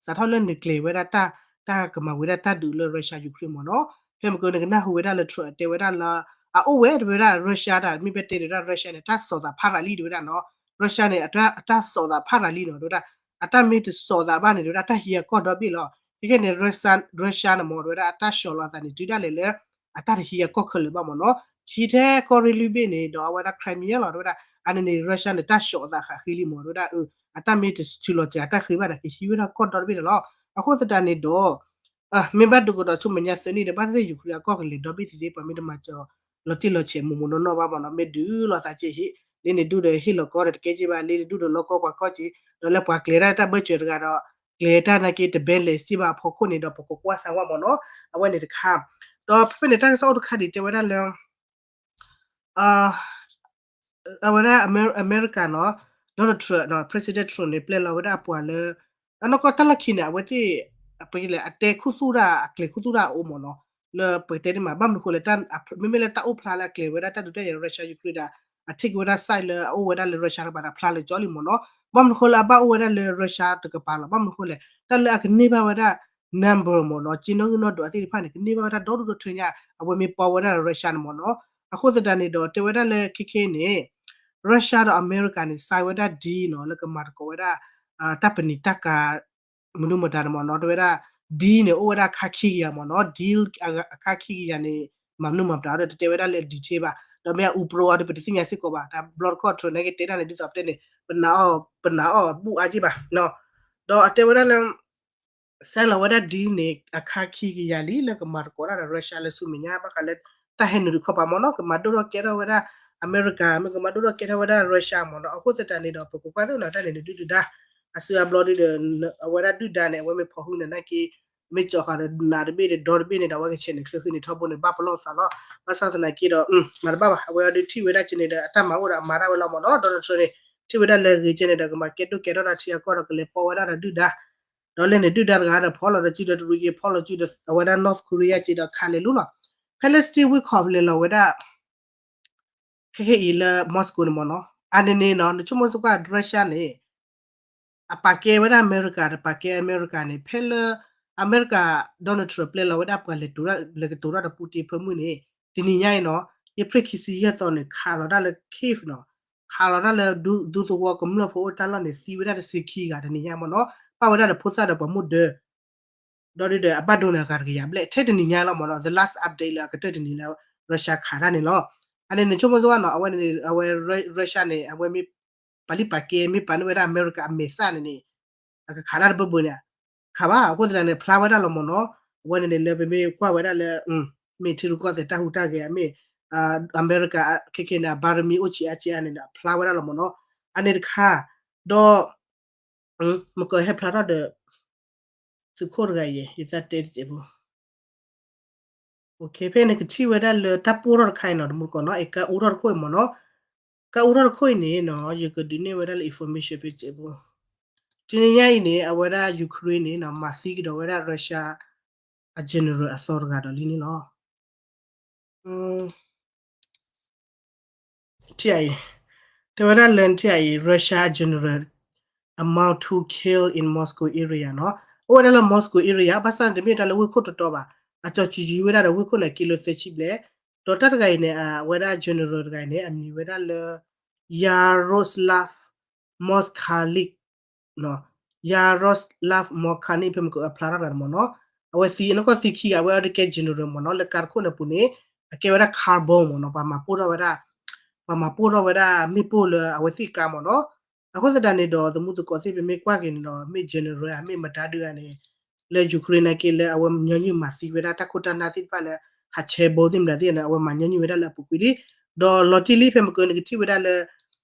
စးထီၣ်လၢနကျဲၤဝဲဒၣ်တၢ် တၢ်ကမၤဝဲဒၣ်တၢ်ဒုးလၢ Russia Ukraine မ့ၢ်နီၤ ဖဲမ့ၢ်ကနကနၣ်ဟူဝဲဒၣ်လၢ Trump တဲဝဲဒၣ်လၢ အအိၣ်ဝဲတဝဲဒၣ် Russia တၢ် မ့ၢ်ပဲတဲဒၣ် Russia န့ၣ် တၢ်စီၤသးဖးရၤလံတဝဲဒၣ်နီၤ Russia န့ၣ် အတၢ်စီၤသးဖးရၤလံနီၤ တဝဲဒၣ် အတၢ်မ့ၢ်တစီၤသးဘၣ်န့ၣ် တဝဲဒၣ် တၢ်ဟံးအကီၢ်ဒီဘ့ၣ်လီၤ ခဲခဲန့ၣ် Russia န့ၣ်မ့ၢ် တဝဲဒၣ် အတၢ်ဆီၣ်လီၤအသးန့ၣ် တုၤဒၣ်လဲာ်လၢ အတၢ်တဟံးအကီၢ်ခဲလၢာ်ဘၣ်မ့ၢ်နီၤ ဟံးထဲကီၢ်ရ့ၣ်လွံၢ်ဘ့ၣ်န့ၣ် ဒီးအဝဲဒၣ် Crimea လီၤ တဝဲဒၣ် အန့ၣ်န့ၣ် Russia န့ၣ် တၢ်ဆီၣ်အသးဃးဃ့လံမ့ၢ် တဝဲဒၣ် အတၢ်မ့ၢ်တထုးလီၤစှၤအတၢ်ဃ့ဘၣ်န့ၣ် ကဟံးဝဲဒၣ်ကီၢ်ဒီတဘ့ၣ်န့ၣ်လီၤ အဃိသတးန့ၣ်ဒီး မ့ၢ်ဘၣ်ဒုးကဒီးဆူမဲာ်ညါသၢနံၣ်ဒီး ဘၣ်သ့ၣ်သ့ၣ် Ukraine အကီၢ်ကလဲၤဒီဘ့ၣ်သ့ၣ်သ့ၣ် ပှၤမ့ၢ်တမၤစၢၤလီၤတံၢ်လီၤဆဲးမိၢ်မိၢ်နီၢ်နီၢ်ဘၣ်မ့ၢ်နီၤ မ့ၢ်ဒုးလိာ်သးကဲဟ့ၣ် လ့န့ၣ်ဒူၣ်ဒီးဟ့ၣ်လီၤကီၢ်ဒီးတကဲက့ဘၣ် လ့န့ၣ်ဒူၣ်ဒီးလီၢ်ကီၢ်ပှၤကီၢ်က့ ဒီးလၢပှၤကျဲၤတၢ်တၢ်ဘၢၣ်စၢၤတဂၤဒီး ကျဲၤတၢ်နာ်က့တဘဲလဲၤစ့ဘၣ်အဖီခိၣ်န့ၣ်ဒီး ပကကွၢ်စၢ်ဝဲမ့ၢ်နီၤ အဝဲန့ၣ်တခါ ဒီးဖဲဖဲန့ၣ် တၢ်ကစီၣ်အိၣ်တခါဒံးတဲဝဲဒၣ်လၢ Russia အဝဲဒၣ်အမဲရကၤနီၤ Donald Trump နီၤ President Trump န့ၣ် ပျဲလီၤဝဲဒၣ်အပှၤလၢ အနီၢ်ကီၢ်တၢ်လီၢ်ခံန့ၣ် အဝဲသ့ၣ် ပကလဲၤ အတဲခူသူၣ်တၢ် အကျဲၤခူသူၣ်တၢ်အအိၣ်မ့ၢ်နီၤ လၢပကတဲန့ၣ်မး ဘၣ်မနုၤဃိလဲၣ် မ့မ့ၢ်လၢတၢ်အိၣ်ဖျါလၢအကျဲၤဝဲဒၣ်တၢ်ဒုးတၢ်ယၤ Russia Ukraine ဒၣ် အ take ဝဲဒၣ် side လၢအအိၣ်ဝဲဒၣ်လၢ Russia တကပၤန့ၣ် ဖျါလၢာ်ကၠီလံမ့ၢ်နီၤ ဘၣ်မနုၤဃိလၢအဘၣ်အိၣ်ဝဲဒၣ်လၢ Russia တကပၤလီၤ ဘၣ်မနုၤဃိလဲၣ် တၢ်လၢအကန့ၢ်ဘၣ်ဝဲဒၣ် number မ့ၢ်နီၤ က့နီၣ်ဂံၢ်နီၣ်ဒွးသ့ၣ်တဖၣ်န့ၣ် ကန့ၢ်ဘၣ်ဝဲဒၣ်ဒီဒူၣ်ဒီထၢညါ အဝဲမ့ၢ်ပီဝဲဒၣ် Russia န့ၣ်မ့ၢ်နီၤ အဃိသတးန့ၣ်ဒီး တဲဝဲဒၣ်လၢခဲခဲန့ၣ် Russia ဒီးအမဲရကၤန့ၣ် sign ဝဲဒၣ် deal နီၤ လၢကမၤသကိးဝဲဒၣ် တၢ်ပနံာ်တၢ်ကၤ မနုၤမတၤန့ၣ်မ့ၢ်နီၤ တဲဝဲဒၣ် deal န့ၣ် အိၣ်ဝဲဒၣ်ခါခံကယၤမ့ၢ်နီၤ deal အခါခံကယၤန့ၣ် မၤမနုၤမတၤဒီး တတဲဝဲဒၣ်လၢ detail ဘၣ် ဒီးမ့ၢ်အအူပြိအီၤဒီး ပတသ့ၣ်ညါစ့ၢ်ကီးဘၣ် တၢ်ဘျီတခီၣ် Trump န့ၣ်ကတဲတၢ်န့ၣ် ဒ်သိးပတဲန့ၣ် ပနာ်အီၤ ပနာ်အီၤဘူၣ်အါက့ဘၣ် ဒီးအတဲဝဲဒၣ်လၢ sign လီၤဝဲဒၣ် deal န့ၣ် အခါခံကယၤလံ လၢကမၤသကိးတၢ်ဒီး Russia လၢဆူမဲာ်ညါ ဘၣ်ဃးလၢ တၢ်ဟဲနုာ်တခီပၤမ့ၢ်နီၤ ကမၤဒိၣ်ထီၣ်ကဲထီၣ်ဝဲဒၣ် အမဲရကၤ မ့ၢ်ကမၤဒိၣ်ထီၣ်ကဲထီၣ်ဝဲဒၣ် Russia မ့ၢ်နီၤ အဃိသတးန့ၣ်ဒီး ပကကွၢ်သ့ၣ်နီၤ တၢ်န့ၣ်န့ၣ် ဒုၣ်ဒုၣ်ဒါ အစုအဘျီဒုဒီး အဝဲဒၣ်ဒုၣ်ဒါန့ၣ် အဝဲမ့ၢ်ဖီၣ်ဟုၣ်န့ၣ်နာ်က့ မ့ၢ်ကၠီၤဃာ်ဒီးနးတဘ့ၣ်ဒီးဒီတဘ့ၣ်န့ၣ်ဒီး အဝဲကဆဲးန့ၣ်ချၢဃံန့ၣ်ထီဘိန့ၣ် ဘၣ်ပလီၢ်သးလီၤ ဘၣ်ဆၣ်သနာ်က့ဒီး မၤတဘၣ်ဘၣ် အဝဲအီၤဒုးထံၣ်ဝဲဒၣ်က့န့ၣ်ဒီး အတၢ်မၤအိၣ်ဒီးအမၤတၢ်ဝဲလီၤမ့ၢ်နီၤ Donald Trump န့ၣ် ထံၣ်ဝဲဒၣ်လၢအဂ့ၤကဲန့ၣ်ဒီး ကမၤကဲဒိၣ်ကဲထီၣ်တၢ်ထံအကီၢ်ဒီး ကလဲၤပီဝဲဒၣ်ဒီးဒုၣ်ဒါ ဒီးလဲၣ်န့ၣ် ဒုၣ်ဒါတဂၤဒီးဖီၣ်လီၤဒီးစုဒီးတရူးက့ ဖီၣ်လီၤစုဒီး အဝဲဒၣ် North Korea က့ဒီးခးလဲၤလူလီၤ ဖဲလၢ Steve Witkoff လဲၤလီၤဝဲဒၣ် ခဲခဲအံၤလၢ Moscow န့ၣ်မ့ၢ်နီၤ အန့ၣ်န့ၣ်နီၤ နဆိကမိၣ်စ့ၢ်ကီး Russia န့ၣ် အပာ်ကဲဝဲဒၣ်အမဲရကၤ တပာ်ကဲအမဲရကၤန့ၣ် ဖဲလၢ အမဲရကၤ Donald Trump ပျဲလီၤဝဲဒၣ်ပှၤလဲၤကတိၤတၢ်ဒီး Putin ဖၢမုၢ်န့ၣ် တနံၤညါအံၤနီၤ အ့ဖြ့ၣ်ခံဆံယဲၢ်သီန့ၣ် ခးလီၤတၢ်လၢ Kyiv နီၤ ခးလီၤတၢ်လၢ ဒူသဝီကမျၢၢ်ဖိအိၣ်တၢ်လီၢ်န့ၣ် သံဝဲဒၣ်တဆံခံဂၤတနံၤညါမ့ၢ်နီၤ ပာ်ဝဲဒၣ်ဒီးဖိသၣ်ဒီးပှၤမုၣ်ဒၢ ဒီးဒုဒီးအဘၣ်ဒိန့ၣ်အဂၤတကယၤဘျဲၣ် ထဲတနံၤညါလီၤမ့ၢ်နီၤ the last update လၢအကတၢၢ်တနံၤလၢ Russia ခးတၢ်န့ၣ်လီၤ. အန့ၣ်နဆိကမိၣ်စ့ၢ်ကီးနီၤ အဝဲန့ၣ် အဝဲ Russia န့ၣ် အဝဲမ့ၢ် ပာ်လံပာ်ကဲ မ့ၢ်ပာ်န့ၢ်ဝဲဒၣ်အမဲရကၤအမဲာ်သၣ်န့ၣ်န့ၣ် အကခးတၢ်တဘၢဘၢန့ၣ် ခးဘၣ် အဃိသတးန့ၣ် ဖျါဝဲဒၣ်လီၤမ့ၢ်နီၤ အဝဲန့ၣ်န့ၣ်လၢပမ့ၢ်ကွၢ်ဝဲဒၣ်လၢ မ့ၢ်ထံရူၢ်ကီၢ်သဲးတၢ်ဟူးတၢ်ဂဲၤ မ့ၢ် အမဲရကၤခဲခဲန့ၣ် အဘါရမံအိၣ်ဆံးအါဆံးအါန့ၣ် အဖျါဝဲဒၣ်လီၤမ့ၢ်နီၤ အန့ၣ်တခါ ဒီး မကဟဲဖျါထီၣ်ဒီး သုးခိၣ်တဂၤအံၤ ယသးတဲတစဲးဖိ ဖဲန့ၣ်ကထံၣ်ဝဲဒၣ်လၢတၢ်ပိၢ်ထီၣ်တခါအံၤနီၤ တမူတကိးနီၤ အကါအိၣ်ထီၣ်တခိၣ်အံၤမ့ၢ်နီၤ ကါအိၣ်ထီၣ်တခိၣ်အံၤန့ၣ်နီၤ ယကဒုးနဲၣ်ဝဲဒၣ်လၢ information ဖဲတစဲးဖိ တနံၤညါအံၤန့ၣ် အဝဲဒၣ် Ukraine န့ၣ်နီၤ မၤသံကဒီးဝဲဒၣ် Russia အ general အသီတဂၤဒီးလံန့ၣ်လီၤ. ထံၣ်အံၤ တဲဝဲဒၣ်လၢထံၣ်အံၤ Russia general among two killed in Moscow area နီၤ အိၣ်ဝဲဒၣ်လၢ Moscow area ဘၣ်ဆၣ်န့ၣ် တမ့ၢ်တၢ်လၢဝ့ၢ်ခိၣ်တတီၤဘၣ် အကၠီၤကၠံယံၤဝဲဒၣ်ဒီးဝ့ၢ်ခိၣ်န့ၣ် က့လိာ်သၢဆံဘျဲၣ် ဒီးတၢ်တဂၤအံၤန့ၣ် အဝဲဒၣ် general တဂၤအံၤန့ၣ် အမံၤဝဲဒၣ်လၢ Yaroslav Moskalyk နီၤ Yaroslav Moskalyk ဖဲမ့ၢ်ကအဖျါထီၣ်တဂၤန့ၣ်မ့ၢ်နီၤ အဝဲသံအနီၢ်ကီၢ်သံခံဂၤ အဝဲအီၤဒုးကဲ general မ့ၢ်နီၤ လၢကါတခိၣ်န့ၣ်အပူၤန့ၣ် အကဲဝဲဒၣ် car bomb မ့ၢ်နီၤ ပှၤမၤပိၢ်ထီၣ်ဝဲဒၣ် ပှၤမၤပိၢ်ထီၣ်ဝဲဒၣ်မ့ၣ်ပိၢ်လၢအဝဲသ့ၣ်ကါမ့ၢ်နီၤ အဃိသတးန့ၣ်ဒီး သမူသကိးသ့ၣ် ပမ့ၢ်ကွၢ်က့ၤန့ၣ်ဒီး မ့ၢ် general ဧါ မ့ၢ်မတၤဒုဧါန့ၣ် လၢ Ukraine နာ်က့လၢအဝဲညီနုၢ်မၤသံဝဲဒၣ်တၢ်ခိၣ်တၢ်နၢ်သ့ၣ်တဖၣ်လၢ ဟးဆဲးဘိသ့ၣ်မတၤသ့ၣ်န့ၣ် အဝဲမၤညီနုၢ်ဝဲဒၣ်လၢအပူၤကွံာ်လံ ဒီးလီၤတံၢ်လံ ဖဲမ့ၢ်ကနကထံၣ်ဝဲဒၣ်လၢ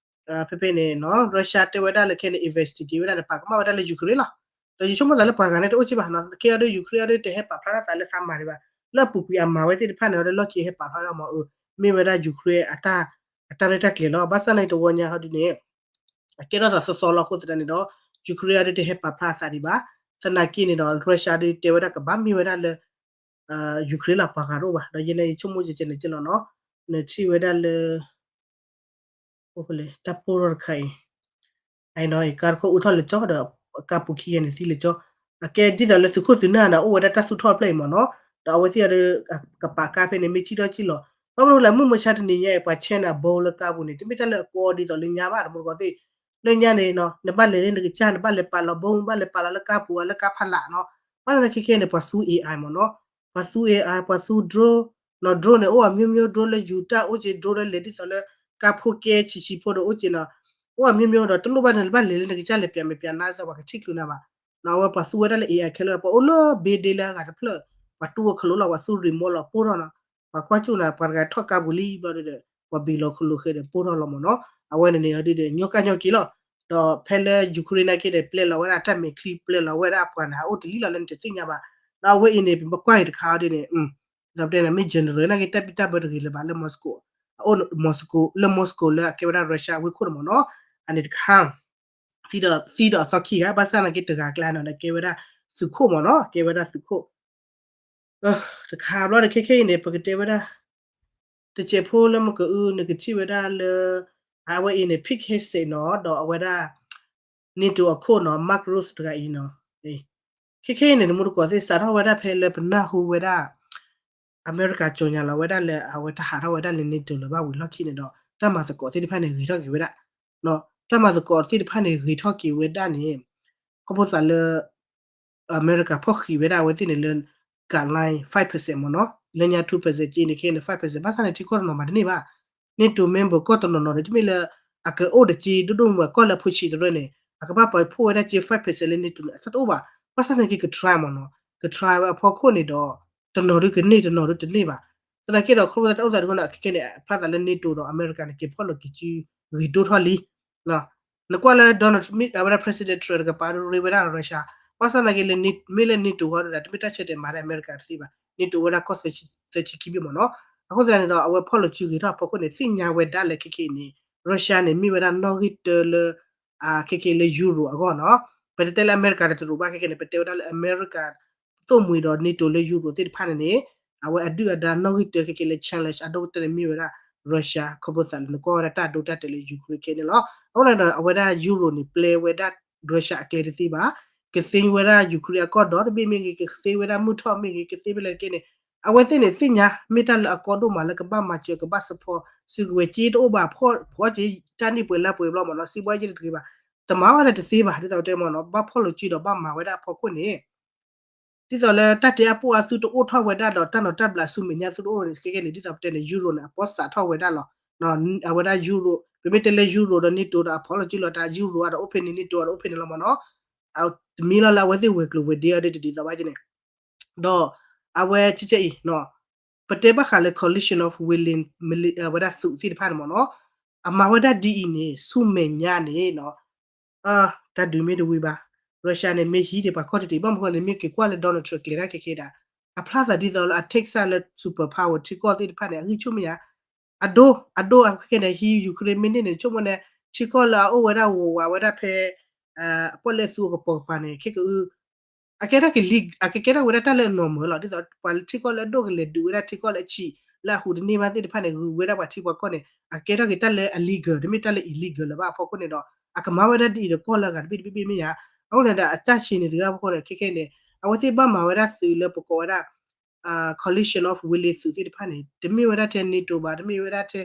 ဖဲဖဲန့ၣ်နီၤ Russia တဲဝဲဒၣ်လၢခဲန့ၣ် investigate ဝဲဒၣ်န့ၣ် ပာ်ကမၣ်ဝဲဒၣ်လၢ Ukraine လီၤ. ဒီးယဆိကမိၣ်သးလၢပှၤဂၤန့ၣ်တအိၣ်က့ဘၣ်နီၤ ခဲအံၤဒီး Ukraine အံၤဒီး တဟဲပာ်ဖျါထီၣ်သးလၢသးမၤဒံးဘၣ် လၢအပူၤကွံာ်အမၤဝဲသ့ၣ်တဖၣ်န့ၣ်ဒီး လီၢ်ခံဟဲပာ်ဖျါထီၣ်မး မ့ၢ်ဝဲဒၣ် Ukraine အတၢ် အတၢ်ရဲၣ်တၢ်ကျဲၤလီၤ. ဘၣ်ဆၣ်န့ၣ်တဝီညါဟီဒ်န့ၣ် အကဲထီၣ်သးသီသီလီၤအဃိသတးန့ၣ်ဒီး Ukraine အံၤဒီးတဟဲပာ်ဖျါအသးဒံးဘၣ်. သနာ်က့န့ၣ်ဒီး Russia ဒုးတဲဝဲဒၣ်ကဘၣ်မ့ၢ်ဝဲဒၣ်လၢ Ukraine လီၤ ပှၤဂၤတအိၣ်ဘၣ်. ဒီးယဲန့ၣ်ယဆိကမိၣ်ကဲကဲန့ၣ်ကဲလီၤနီၤ နထံၣ်ဝဲဒၣ်လၢ အိၣ်ဖဲလဲၣ် တၢ်ပိၢ်ထီၣ်တခါအံၤ အံၤနီၤ အံၤကါတခိၣ်အိၣ်ထီၣ်လၢကၠီ ဒီးကါပူၤခံဂၤန့ၣ်သံလၢကၠီ အကဲဒ်သိးလၢသုးခိၣ်သုးနၢ်န့ၣ် အိၣ်ဝဲဒၣ်တၢ်သူၣ်ထီၣ်ဖျၢၣ်အံၤမ့ၢ်နီၤ ဒီးအဝဲသ့ၣ်အံၤဒီး ကပာ်ကါဖဲန့ၣ် မ့ၢ်စံၣ်ထီၣ်စံၣ်လီၤ ဘၣ်မနုၤလဲၣ် မုၢ်မဆါတနံၤညါအံၤ ပှၤဆဲးန့ၣ် ဘိလၢကါပူၤန့ၣ် တမ့ၢ်တၢ်လၢအကီဒ်သိးလၢညါဘၣ် တမူတကိးသ့ၣ် လၢညါန့ၣ်နီၤ နဘၣ်လဲၤလၢနကစၢ် နဘၣ်လဲၤပာ်လီၤဘိ နဘၣ်လဲၤပာ်လီၤလၢကါပူၤ လၢကါဖးလာ်နီၤ ဘၣ်ဆၣ်သနာ်က့ခဲန့ၣ် ပှၤသူ AI မ့ၢ်နီၤ ပှၤသူ AI ပှၤသူ drone နီၤ drone န့ၣ် အိၣ်အမျိုးမျိုး drone လၢယူၤတၢ်အိၣ်က့ drone လၢလဲၤဒ်သိးလၢ ကါဖိကဲဆံးဆံးဖိဒီးအိၣ်က့နီၤ အိၣ်အမျိုးမျိုးဒီး တလိၣ်ဘၣ်န့ၣ် နဘၣ်လဲၤလၢနကစၢ်လဲၤပျးမဲာ်ပျးနါဒ်သိးပှၤကထံၣ်ချုးနၤဘၣ် နီၤ အဝဲပှၤသူဝဲဒၣ်လၢ AI ခဲလၢာ် ပှၤအိၣ်လၢဘ့ဒ့လၢအဂၤတဖျၢၣ် ပှၤတူၢ်ဝဲခလိာ်လီၤ ပှၤသူ remote လီၤ ပိၢ်ထီၣ်နီၤ ပှၤကွၢ်ကၠူၣ်နၤ ပှၤတဂၤထီၣ်ကါပူၤလံဘျီဒီး ပှၤဘ့ၣ်လီၤခလိာ်ဃဲဒီးပိၢ်ထီၣ်လီၤမ့ၢ်နီၤ အဝဲန့ၣ်န့ၣ်အီၤဒုဒီး ညီကၢ်ညီက့ၤလီၤ ဒီးဖဲလၢ Ukraine နာ်က့ဒီး ပျဲလီၤဝဲဒၣ်တၢ်မဲာ်ချံ ပျဲလီၤဝဲဒၣ်အပှၤန့ၣ် အအိၣ်တလံလီၤလၢနတသ့ၣ်ညါဘၣ် ဒီးအဝဲအံၤန့ၣ် ပမ့ၢ်ကွၢ်အံၤတခါအီၤဒ်န့ၣ် ဒီးပတဲန့ၣ် မ့ၢ် general နာ်က့ တၢ်ဘံၣ်တၢ်ဘၢတဂ့ၤလၢၤဘၣ်လၢ Moscow အအိၣ် Moscow လၢ Moscow လၢအကဲဝဲဒၣ် Russia ဝ့ၢ်ခိၣ်န့ၣ်မ့ၢ်နီၤ, အန့ၣ်တခါ သံဒီး သံဒီးအသီခံဂၤ ဘၣ်ဆၣ်သနာ်က့တဂၤအကျါနီၤ ကဲဝဲဒၣ်သုးခိၣ်မ့ၢ်နီၤ, ကဲဝဲဒၣ်သုးခိၣ် တခါဘျီဒီး ခဲခဲအံၤန့ၣ် ပကတဲဝဲဒၣ် တစဲးဖိလၢမကအု နကထံၣ်ဝဲဒၣ်လၢ အဝဲအံၤန့ၣ် Pete Hegseth နီၤ ဒီးအဝဲဒၣ် NATO အခိၣ်နီၤ Mark Rutte တဂၤအံၤနီၤ, ခဲခဲအံၤန့ၣ် တမူတကိးသ့ၣ် စးထီၣ်ဝဲဒၣ်ဖဲလၢပနၢ်ဟူဝဲဒၣ် အမဲရကၤ ကြေညာ လီၤဝဲဒၣ်လၢ အဝဲတဟးထီၣ်ဝဲဒၣ်လၢ NATO လၢၤဘၣ်ဝံၤလီၢ်ခံန့ၣ်ဒီး တၢ်မၤသကိးသ့ၣ်တဖၣ်န့ၣ် ဂ့ၤထီၣ်က့ၤဝဲဒၣ်, တၢ်မၤသကိးသ့ၣ်တဖၣ်န့ၣ် ဂ့ၤထီၣ်က့ၤဝဲဒၣ်န့ၣ် ခီဖျိသးလၢ အမဲရကၤဖီၣ်ဃံးဝဲဒၣ်အဝဲသ့ၣ်န့ၣ်လၢ guideline five percent မ့ၢ်နီၤ, လၢညါ two percent က့န့ၣ် ခဲန့ၣ် five percent ဘၣ်ဆၣ်န့ၣ် ထံကီၢ်တနီၤမးတန့ၢ်ဘၣ်, NATO member ကီၢ်တနီၤနီၤန့ၣ် တမ့ၢ်လၢ အကအိၣ်တက့ ဒိၣ်ဒိၣ်မးကီၢ်လၢအဖိဆံးတရၢန့ၣ် အကဘၣ်ပာ်ဖှိၣ်ဝဲဒၣ်က့ five percent လၢ NATO န့ၣ် အတအိၣ်ဘၣ်, ဘၣ်ဆၣ်သနာ်က့က try မ့ၢ်နီၤ, က try ဝဲအဖီခိၣ်န့ၣ်ဒီး တနီၤဒုကန့ၢ် တနီၤဒုတန့ၢ်ဘၣ်, သနာ်က့ဒီး ခီဖျိတၢ်အိၣ်သးဒုန့ၣ် ခဲခဲန့ၣ် ဖျါသးလၢ NATO ဒီးအမဲရကၤန့ၣ် က့ၤဖီၣ်လိာ်က့ၤစုဂ့ၤဒိၣ်ထီၣ်လံ နကွၢ်လၢ Donald Trump အဝဲဒၣ် President Trump တကပၤဒုရ့ဝဲဒၣ် Russia, ဘၣ်ဆၣ်သနာ်က့လၢ မ့ၢ်လၢ NATO ဃီဒီး တမ့ၢ်တၢ်ဆၢတဲာ်မၤဒၣ်အမဲရကၤတသ့ဘၣ်, NATO ဝဲဒၣ်ကီၢ်သၢဆံခံဘ့ၣ်မ့ၢ်နီၤ, အဃိသတးန့ၣ်ဒီး အဝဲဖီၣ်လိာ်စုဂ့ၤထီၣ်အဖီခိၣ်န့ၣ် သ့ၣ်ညါဝဲဒၣ်လၢခဲခဲအံၤန့ၣ် Russia န့ၣ် မ့ၢ်ဝဲဒၣ်နီၣ်ဂံၢ်တၢလၢ ခဲခဲလၢ Euro အဂီၢ်နီၤ, ပတတဲလၢအမဲရကၤတရူးဘၣ်ခဲခဲန့ၣ် ပတဲဝဲဒၣ်လၢအမဲရကၤ သိၣ်မှံၤဒီး NATO လၢ Euro သ့ၣ်တဖၣ်န့ၣ်န့ၣ် အဝဲအဒုၣ်အဒါနီၣ်ဂံၢ်တၢခဲခဲလၢ challenge အဒိၣ်ကတၢၢ်န့ၣ်မ့ၢ်ဝဲဒၣ် Russia ခီဖျိသးလၢနကွၢ်ဝဲဒၣ်တၢ်ဒိတၢ်တဲာ်လၢ Ukraine ခဲန့ၣ်လီၤ. အဃိန့ၣ်ဒီး အဝဲဒၣ် Euro န့ၣ် ပျဲဝဲဒၣ် Russia အကျဲတသ့ဘၣ်, ကသ့ဝဲဒၣ် Ukraine အကီၢ်ဒီတဘ့ၣ်မ့ၢ်ဂ့ၤ, ကသ့ဝဲဒၣ်မုၢ်ထီၣ်မ့ၢ်ဂ့ၤ, ကသ့ဖဲလဲၣ်တက့ၢ်န့ၣ် အဝဲသ့ၣ်န့ၣ်သ့ၣ်ညါ မ့ၢ်တၢ်လၢအကီဒိၣ်မးလၢကဘၣ်မၤစၢၤ ကဘၣ် support စုကဝဲၤက့တအိၣ်ဘၣ်, ဖီၣ်က့တၢ်နံၣ်ပှဲၤလါပှဲၤဘျီမ့ၢ်နီၤ, စံးဘီယ့ၣ်တဂ့ၤဘၣ်, တမၤဝဲဒၣ်တသ့ဘၣ်, ဒ်သိးပတဲမ့ၢ်နီၤ, ဘၣ်ဖီၣ်လိာ်စုဒီးဘၣ်မၤဝဲဒၣ်အဖီခိၣ်န့ၣ် ဒ်သိးလၢတၢ်တဲအပူၤအသုတအိၣ်ထီၣ်ဝဲဒၣ်ဒီး တၢ်နီၤတၢ်ဘျးဆူမဲာ်ညါသုတအိၣ်န့ၣ် ခဲခဲန့ၣ် ဒ်သိးပတဲန့ၣ် Euro န့ၣ် အပီစးထီၣ်ဝဲဒၣ်လီၤ. အဝဲဒၣ် Euro ပမ့ၢ်တဲလၢ Euro ဒီး NATO ဒီးအဖီၣ်လိာ်စုလီၤတၢ် Euro အဒီးအိၣ်ဖဲန့ၣ် NATO အဒီးအိၣ်ဖဲန့ၣ်လီၤမ့ၢ်နီၤ, တမံၤလီၤလၢအဝဲသ့ၣ်ဝဲၤကျိၤဝဲၤဒ့အီၤဒ်တဒ်သိးဘၣ်က့န့ၣ် ဒီးအဝဲကဲကဲအံၤ ပတဲဘၣ်ဃးလၢ coalition of willing ဝဲဒၣ်သုးသ့ၣ်တဖၣ်န့ၣ်မ့ၢ်နီၤ, အမၤဝဲဒၣ်ဒ်အံၤန့ၣ် ဆူမဲာ်ညါန့ၣ်နီၤ, တၢ်ဒုးမ့ၢ်တဝံၤဘၣ်, Russia န့ၣ် မ့ၢ်ဟံးဒံးပှၤကီၢ်တဒံး ဘၣ်မနုၤဃိန့ၣ် မ့ၢ်က့ၤကွၢ်လၢ Donald Trump ကျဲၤတၢ်ခဲခဲဒၣ်, အဖျါသးဒ်သိးလၢအ take စၢ်လၢ super power ထံကီၢ်သ့ၣ်တဖၣ်န့ၣ် အဂံၢ်ဆူၣ်မ့ၢ်ဧါ, အဒိ အဒိအခဲခဲန့ၣ် ဟံး Ukraine မ့ၢ်န့ၢ်န့ၣ် ဆိကမိၣ်န့ၣ် ထံကီၢ်လၢအအိၣ်ဝဲဒၣ်ဝးဝးဝဲဒၣ်ဖဲ ပီၣ်လဲၣ်သူအကပိာ်ကပၤန့ၣ် ခဲကအု အကဲထီၣ်က့ၤ အကကဲထီၣ်ဝဲဒၣ်တၢ်လၢအ normal လီၤ. ဒ်သိးပှၤလၢထံကီၢ်လၢအဒိၣ်ကလဲၤဒုးဝဲဒၣ်ထံကီၢ်လၢအဆံး လၢအဟူးတန့ၢ်ဘၣ်သ့ၣ်တဖၣ်န့ၣ် ဂုၤဝဲဒၣ်ပှၤထံပှၤကီၢ်န့ၣ် အကဲထီၣ်က့ၤတၢ်လၢ illegal တမ့ၢ်တၢ်လၢ illegal လၢၤဘၣ်အဖီခိၣ်န့ၣ်ဒီး အကမၤဝဲဒၣ်ဒ်အံၤဒီးကီၢ်လၢအဂၤတဘ့ၣ်တဘ့ၣ်မ့ၢ်ဧါ. အဃိန့ၣ်ဒီး အတၢ်ဆံးန့ၣ်တဂၤအဖီခိၣ်န့ၣ် ခဲခဲန့ၣ် အဝဲသ့ၣ်ဘၣ်မၤဝဲဒၣ်သုးလၢပကိးဝဲဒၣ် coalition of willing သုးသ့ၣ်တဖၣ်န့ၣ် တမ့ၢ်ဝဲဒၣ်ထဲ NATO ဘၣ်, တမ့ၢ်ဝဲဒၣ်ထဲ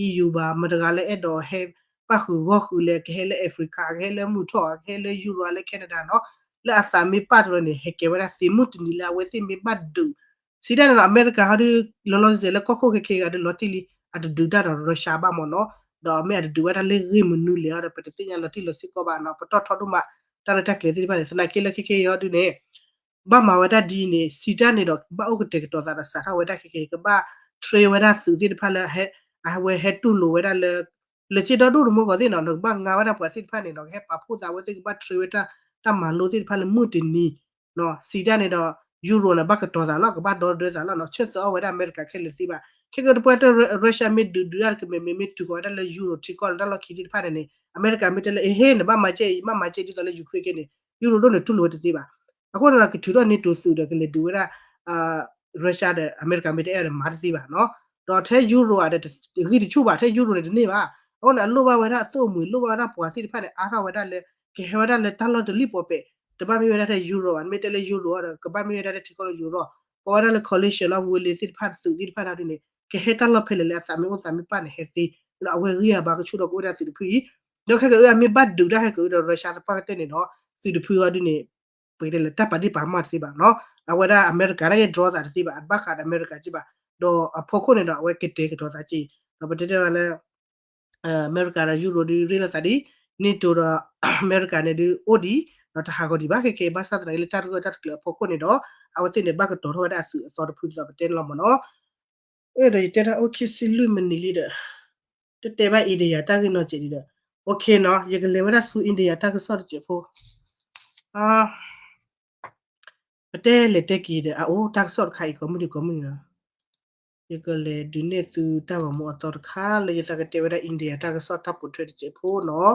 EU ဘၣ်, မတၤတဂၤလၢအဲၣ်ဒိးဟဲပၣ်ဃုာ်ဂီၢ်ဃုာ်လဲၣ်, ကဟဲလၢ Africa, ကဟဲလၢမုၢ်ထီၣ်, ကဟဲလၢ Europe လၢ Canada နီၤ, လၢအသးမ့ၢ်ပာ်တရၢန့ၣ် ဟဲကဲဝဲဒၣ်သုးမုၢ်တနံၤလၢအဝဲသ့ၣ်မ့ၢ်ဘၣ်ဒုး စံးတၢ်န့ၣ်ဒီး အမဲရကၤဟီဒုး လီၤလီၤဆဲးဆဲးလၢကီၢ်ခိၣ်ခဲခဲဂၤဒုးလီၤတံၢ်လံ, အတဒုးတၢ်ဒီး Russia ဘၣ်မ့ၢ်နီၤ, ဒီးမ့ၢ်အတဒုးဝဲဒၣ်လၢဂ့ၢ်မနုၤလဲၣ်အီၤဒီး ပတသ့ၣ်ညါလီၤတံၢ်လီၤဆဲးကီးဘၣ်နီၤ, ပတီၢ်ထီဒိၣ်မး တၢ်ရဲၣ်တၢ်ကျဲၤသ့ၣ်တဖၣ်န့ၣ် သနာ်က့လၢခဲခဲအံၤဟီဒုးန့ၣ် ဘၣ်မၤဝဲဒၣ်ဒ်အံၤန့ၣ် စံးတၢ်န့ၣ်ဒီး ဘၣ်အိၣ်ကတဲာ်ကတီၤသးဒီးစးထီၣ်ဝဲဒၣ်ခဲခဲ ကဘၣ် train ဝဲဒၣ်သုးသ့ၣ်တဖၣ်လၢ အဝဲဟဲတူၢ်လိာ်ဝဲဒၣ်လၢ လၢက့ဒီဒိၣ်တမူကီးသ့ၣ်နီၤ နကဘၣ်ငါဝဲဒၣ်ပှၤသ့ၣ်တဖၣ်န့ၣ်ဒီး ကဟဲပာ်ဖှိၣ်သးဝဲသ့ၣ် ကဘၣ် train ဝဲဒၣ် တၢ်မၤလိသ့ၣ်တဖၣ်လၢမုၢ်တနံၤ စံးတၢ်န့ၣ်ဒီး Euro န့ၣ် ဘၣ်ကတီၤသးလီၤ ကဘၣ်ဒီဒၢသးလီၤနီၤ ဆၢသၢအီၣ်ဝဲဒၣ်အမဲရကၤခဲလၢာ်တသ့ဘၣ် ခဲကတပှဲ Russia မ့ၢ်ဒုးဒုးဒၣ်တကမဲာ်မ့ၢ်မ့ၢ်တုၤဃီၤဝဲဒၣ်လၢ Euro ထံကီၢ်လၢတၢ်လီၢ်ခံသ့ၣ်တဖၣ်န့ၣ်န့ၣ် အမဲရကၤမ့ၢ်တဲလၢ အဟ့ နဘၣ်မၤကဲအံၤ မ့ၢ်မၤကဲဒ်သိးလၢ Ukraine ခဲန့ၣ် Euro ဒိၣ်န့ၣ်တူၢ်လိာ်ဝဲတသ့ဘၣ် အဃိန့ၣ်ဒီး ကထုးထီၣ် NATO သုးဒီးကလဲၤဒုးဝဲဒၣ် Russia ဒီးအမဲရကၤမ့ၢ်တအဲၣ်ဒီးမၤတသ့ဘၣ်နီၤ ဒီးထဲ Euro အဒီးဂံၢ်တဆူၣ်ဘၣ် ထဲ Euro န့ၣ်တန့ၢ်ဘၣ် အဃိန့ၣ် အလိၣ်ဘၣ်ဝဲဒၣ်အသိၣ်အမှံၤ လိၣ်ဘၣ်ဝဲဒၣ်ပှၤသ့ၣ်တဖၣ်န့ၣ် အါထီၣ်ဝဲဒၣ်လၢ ကဟဲဝဲဒၣ်လၢတၢ်လီၢ်တလံၣ်ပီၤပဲာ် တဘၣ်မ့ၢ်ဝဲဒၣ်ထဲ Euro ဘၣ် မ့ၢ်တဲလၢ Euro အီၤဒီး ကဘၣ်မ့ၢ်ဝဲဒၣ်ထဲထံကီၢ်လၢ Euro ကိးဝဲဒၣ်လၢ coalition of willing သ့ၣ်တဖၣ်သုးသ့ၣ်တဖၣ်န့ၣ်ဒ်န့ၣ် ကဟဲတၢ်လီၢ်ဖဲလဲၣ်လၢအသးမ့ၢ်အိၣ်သးမ့ၢ်ပာ်န့ၣ်ဟဲသ့ ဒီးအဝဲဂံၢ်အဘါကဆူၣ်ဒီးကအိၣ်ဝဲဒၣ်သုးတဖုအံၤ ဒီးခဲကအု အမ့ၢ်ဘၣ်ဒုးတၢ်ခဲကအု ဒီး Russia သပှၢ်ကတၢၢ်န့ၣ်ဒီး သုးတဖုအီၤဒ်န့ၣ် ပကတဲလၢတၢ်ပာ်ဒ့ၣ်ပာ်ကမၣ်တသ့ဘၣ်နီၤ အဝဲဒၣ်အမဲရကၤန့ၣ် draw သးတသ့ဘၣ် အဘၣ်ဃးဒီးအမဲရကၤက့ဘၣ် ဒီးအဖီခိၣ်န့ၣ်ဒီး အဝဲကတဲာ်ကတီၤသးက့ ဒီးပတဲတဲလၢ အမဲရကၤဒီး Euro ဒုးရ့လိာ်သးဒ် NATO ဒီး အမဲရကၤန့ၣ်ဒုးအိၣ်ဒံး ဒီးတဟးဂီၤဒံးဘၣ် ခဲကဲဘၣ်ဆၣ်သနာ်က့လၢတၢ်တဂၢၢ်တၢ်တကျၢၤအဖီခိၣ်န့ၣ်ဒီး အဝဲသ့ၣ်န့ၣ် ဘၣ်ကတီၤထီၣ်ဝဲဒၣ်အသုးအသီတဖုဒ်သိးပတဲန့ၣ်လီၤမ့ၢ်နီၤ အဲၣ်ဒိးယတဲတၢ်အိၣ်ခံဆံလွံၢ်မံးနံးလံဒီး တတဲဘၣ် India တၢ်ဂ့ၢ်နီၢ်စဲးဒံးဒီး OK နီၤ ယကလဲၤဝဲဒၣ်ဆူ India တၢ်ကစီၣ်တစဲးဖိ ပတဲလဲၤတဲက့ၤဒီး အအိၣ်တၢ်ကစီၣ်တခါအံၤ ကိးမုၢ်ဒံးကိးမုၢ်ဒံးနီၤ ယကလဲၤဒုးနဲၣ်သုတၢ်ဂီၤမူအသီတခါ လၢယသးကတဲဝဲဒၣ် India တၢ်ကစီၣ်တၢ်ပိာ်ထွဲတစဲးဖိနီၤ.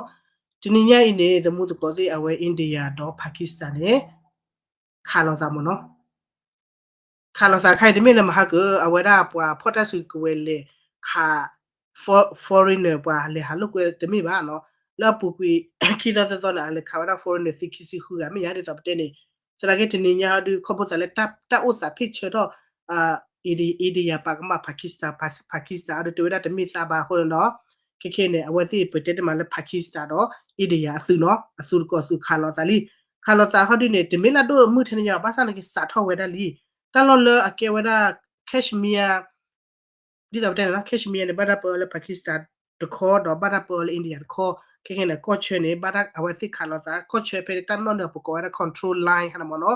တနံၤညါအံၤန့ၣ် သမူသကိးသ့ၣ် အဝဲ India ဒီး Pakistan န့ၣ် ခးလိာ်သးမ့ၢ်နီၤ. ခးလိာ်သးခါအံၤ တမ့ၢ်လၢမဟါကၢ အဝဲဒၣ်ပှၤဖီၣ်တၢ်စုကဝဲၤလဲၤခး foreigner ပှၤလဲၤဟးလိာ်ကွဲတမ့ၢ်ဘၣ်နီၤ. လၢအပူၤကွံာ် ခံသီသၢသီန့ၣ် အလဲၤခးဝဲဒၣ် foreigner သံခံဆံဃုဂၤ မ့ၢ်ညါဒ်သိးပတဲန့ၣ် သနာ်က့တနံၤညါဟီဒုး ခီဖျိသးလၢတၢ်အိၣ်သးဖ့ၣ်ဆၢထီၣ် India ပာ်ကမၣ် Pakistan Pakistan အဒုးတဲဝဲဒၣ်တမ့ၢ်သးဘၣ်အဃိန့ၣ်ဒီး ခဲခဲန့ၣ် အဝဲသ့ၣ်ပတဲတမံၤလၢ Pakistan ဒီး India အသုးနီၤ အသုးတကိးသုးခးလိာ်သးလံ. ခးလိာ်သးဟီဒုးန့ၣ် တမ့ၢ်လၢဒိၣ်မုၢ်ထဲန့ၣ်ညါဘၣ် ဘၣ်ဆၣ်သနာ်က့စးထီၣ်ဝဲဒၣ်လံ. တၢ်လီၢ်လၢအကဲဝဲဒၣ် Kashmir ဒ်သိးပတဲန့ၣ်နီၤ Kashmir န့ၣ် ဘၣ်တၢ်ပၢအီၤလၢ Pakistan တခီ ဒီးဘၣ်တၢ်ပၢအီၤလၢ India တခီ, ခဲခဲန့ၣ် ကီၢ်ဆၢန့ၣ် ဘၣ်တၢ်အဝဲသ့ၣ်ခးလိာ်သး ကီၢ်ဆၢဖဲတၢ်နီၣ်န့ၣ် ပကိးဝဲဒၣ် control line ခါန့ၣ်မ့ၢ်နီၤ.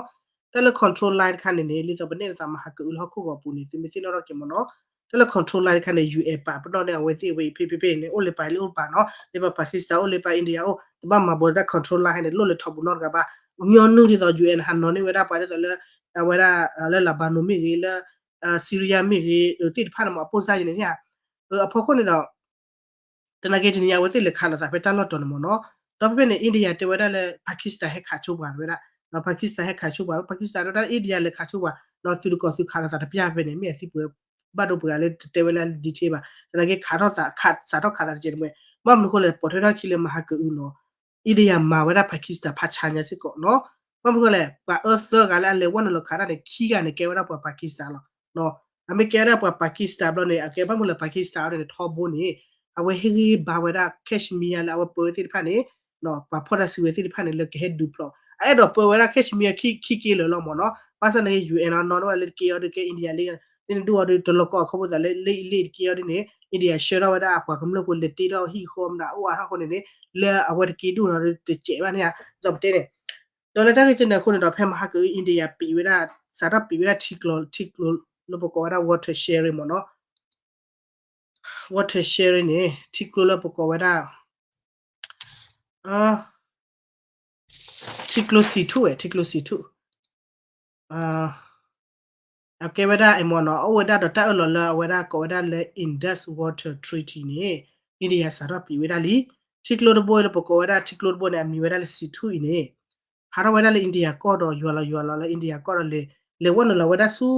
တၢ်လၢ control line တခါန့ၣ်န့ၣ် ဒ်သိးပနဲၣ်သးမဟါကအုလၢဟီၣ်ခိၣ်ဂီၤပူၤန့ၣ် သုမ့ၢ်သ့ၣ်နီၣ်ထီၣ်က့ၤမ့ၢ်နီၤ. တၢ်လၢ control line တခါန့ၣ် UN ပာ်ပနီၣ်န့ၢ်အဝဲသ့ၣ်အဝဲအံၤဖဲဖဲဖဲန့ၣ် အိၣ်လၢပာ်လၢအိၣ်ပာ်နီၤ လၢပှၤ Pakistan အိၣ်လၢပာ် India အိၣ် တဘၣ်မၤဘၣ်ဒၣ် control line န့ၣ် လိၣ်လဲၤထီၣ်ဘူးနီတဂၤဘၣ်. ညီနုၢ်ဒ်သိး UN ဟးနီၤန့ၢ်ဝဲဒၣ်ပှၤဒ်သိးလၢ အဝဲဒၣ် လၢ Lebanon မ့ၢ်ဂ့ၤ လၢ Syria မ့ၢ်ဂ့ၤ သ့ၣ်တဖၣ်န့ၣ်မ့ၢ် အပိၢ်စၢ်ယဲန့ၣ် အဖီခိၣ်န့ၣ်ဒီး သနာ်က့တနံၤညါအဝဲသ့ၣ်လဲၤခးလိာ်သးဖဲတၢ်လီၢ်တီၤန့ၣ်မ့ၢ်နီၤ. ဒီးဖဲဖဲန့ၣ် India တဲဝဲဒၣ်လၢ Pakistan ဟဲခးဆိပှၤဝဲဒၣ်, Pakistan ဟဲခးဆိပှၤ Pakistan တဲဝဲဒၣ် India လဲၤခးဆိပှၤ ဒီးသုးတကိးသုးခးလိာ်သးတပျၢ်ဖဲန့ၣ် မ့ၢ်အသံပှဲၤဘၣ်ဒိပှၤလၢတတဲဝဲလၢ detail ဘၣ်. သနာ်က့ခးထီၣ်သး စးထီၣ်ခးသးတစဲးတမှဲ ဘၣ်မနုၤဃိလဲၣ် ပိာ်ထွဲထီၣ်ခံလၢမဟါကအုနီၤ India မၤဝဲဒၣ် Pakistan ဖးဆါညါစ့ၢ်ကီးနီၤ. ဘၣ်မနုၤဃိလဲၣ် ပှၤအၢသၢဂၤလၢအလဲၤဝဲနုာ်လီၤခးတၢ်န့ၣ် ခံဂၤန့ၣ် ကဲဝဲဒၣ်ပှၤ Pakistan လီၤ. အမ့ၢ်ကဲဝဲဒၣ်ပှၤ Pakistan ဘျီန့ၣ် အကဲဘၣ်မနုၤလဲၣ် Pakistan အီၤန့ၣ် ထီဘိန့ၣ် အဝဲဟ့ၣ်ဂံၢ်ဘါဝဲဒၣ် Kashmir လၢအဝဲပၢဝဲသ့ၣ်တဖၣ်န့ၣ် ပှၤဖီၣ်တၢ်စုဝဲသ့ၣ်တဖၣ်န့ၣ် လၢကဟဲဒုးဖျိး အအဲၣ်ဒိးပၢဝဲဒၣ် Kashmir ခံက့လၢာ်လီၤမ့ၢ်နီၤ. ဘၣ်ဆၣ်သနာ်က့ UN နီၤနီၤဝဲလၢတက့အီၤဒုးကဲ India လံ လၢနဒုးအီၤဒုး တလီၤကီအခီဖျိသးလၢ လၢအံၤလံတက့အီၤဒုးန့ၣ် India ဆှၢထီၣ်ဝဲဒၣ်အပှၤကမျၢၢ်ဖိလဲၤတ့ထီၣ်ဟံၣ်ဃီမတၤအိၣ်အါထီၣ်အဃိန့ၣ်န့ၣ် လၢအဝဲတက့ဒိၣ်နီၤဒုးတစဲးဘၣ်န့ၣ်ဧါ ဒ်သိးပတဲန့ၣ် ဒီးလၢတၢ်ဂ့ၢ်ကဲန့ၣ်အဃိန့ၣ်ဒီး ဖဲမဟါကအု India ပံးဝဲဒၣ် စးထီၣ်ပံးဝဲဒၣ်ထံကျိ ထံကျိလၢပကိးဝဲဒၣ် water sharing မ့ၢ်နီၤ. water sharing န့ၣ် ထံကျိလၢပကိးဝဲဒၣ် ထံကျိစံးထူၣ်ဝဲ ထံကျိစံးထူၣ် အကဲဝဲဒၣ်အမ့ၢ်နီၤ အိၣ်ဝဲဒၣ်ဒီးတၢ်အၢၣ်လီၤလၢအဝဲဒၣ်ကိးဝဲဒၣ်လၢ Indus Water Treaty န့ၣ် India စးထီၣ်ပံးဝဲဒၣ်လံ. ထံကျိတဘိလၢပကိးဝဲဒၣ် ထံကျိတဘိန့ၣ် အမံၤဝဲဒၣ်လၢစံးထူၣ်အံၤန့ၣ် ဟးထီၣ်ဝဲဒၣ်လၢ India ကီၢ်ဒီးယွၤလီၤယွၤလီၤလၢ India ကီၢ်ဒီးလဲၤ လဲၤဝဲနုာ်လီၤဝဲဒၣ်ဆူ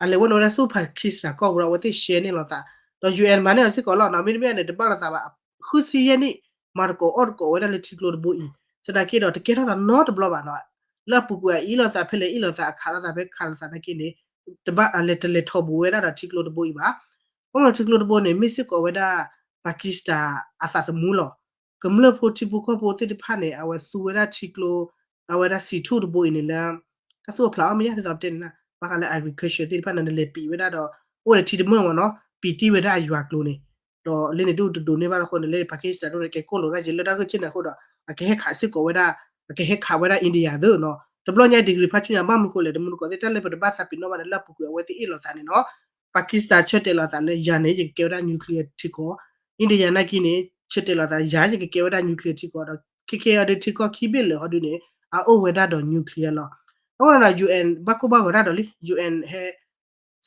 အလဲၤဝဲနုာ်ဝဲဒၣ်ဆူ Pakistan ကီၢ်ပူၤဒီး အဝဲသ့ၣ် share န့ၢ်လိာ်သး ဒီး UN မၤန့ၢ်အီၤစ့ၢ်ကီးလီၤနီၤ. မ့တမ့ၢ်န့ၣ် တဘၣ်လိာ်သးဘၣ် ဃုဆံယဲၢ်နံၣ် မၤသကိးအီၣ်သကိးဝဲဒၣ်လၢထံကျိတဘိအံၤ သနာ်က့ဒီး တကဲထီၣ်သးနီတဘျီဘၣ်နီၤ. လၢအပူၤကွံာ်အအံၤလိာ်သးဖဲလဲၣ်အံၤလိာ်သးအခးလိာ်သးဖဲခးလိာ်သးနာ်က့န့ၣ် တဘၣ်အလဲၤတလဲၤထီၣ်ဘူးဝဲဒၣ်ဒီးထံကျိတဘိအံၤဘၣ်. ဘၣ်မနုၤထံကျိတဘိန့ၣ် မ့ၢ်စ့ၢ်ကီးဝဲဒၣ် Pakistan အသးသမူလီၤ. ကမျၢၢ်ဖိထံဖိကီၢ်ဖိသ့ၣ်တဖၣ်န့ၣ် အဝဲသူဝဲဒၣ်ထံကျိ အဝဲဒၣ်စံးထူၣ်တဘိအံၤန့ၣ်လၢ တၢ်သူၣ်အိၣ်ဖျါအီၣ်မ့ၢ်ယါဒ်သိးပတဲန့ၣ် ဘၣ်ဃးလၢ agriculture သ့ၣ်တဖၣ်န့ၣ် နလဲၤပံးဝဲဒၣ်ဒီး အိၣ်ဒီးထံတမၢၢ်မ့ၢ်နီၤ ပံးတံၢ်ဝဲဒၣ်အယွၤကျိၤန့ၣ် ဒီးလၢန့ၣ်ဒုးတဒိးန့ၢ်ဘၣ်လၢအဃိန့ၣ် လၢ Pakistan ဒိၣ်န့ၣ် ကဲကိၢ်လိာ်ဒၣ်က့ၤလၢတၢ်ဂ့ၢ်ကဲန့ၣ်အဃိဒီး အကဟဲခးစ့ၢ်ကီးဝဲဒၣ် အကဟဲခးဝဲဒၣ် India သ့နီၤ. တဘျီညါ degree ဖးဆူညါ ဘၣ်မနုၤဃိလဲၣ် တမူတကိးသ့ၣ် တၢ်လၢပတဘၣ်သးပ့ၤနီၣ်ဘၣ်န့ၣ် လၢအပူၤကွံာ်အဝဲသ့ၣ်အ့ၣ်လိာ်သးန့ၣ်နီၤ Pakistan ဆၢတဲာ်လိာ်သးလၢယၤန့ၣ် ယကကဲဝဲဒၣ် nuclear ထံကီၢ် India နာ်က့န့ၣ် ဆၢတဲာ်လိာ်သး ယၤယကကဲဝဲဒၣ် nuclear ထံကီၢ်ဒီး ခဲခဲအံၤဒုးထံကီၢ်ခံဘ့ၣ်လၢာ်ဟီဒုးန့ၣ် အအိၣ်ဝဲဒၣ်ဒီး nuclear လီၤ. အဃိန့ၣ်ဒီး UN ဘၣ်ကိၢ်ဘၣ်ဂီၤတၢ်ဒီးလံ UN ဟဲ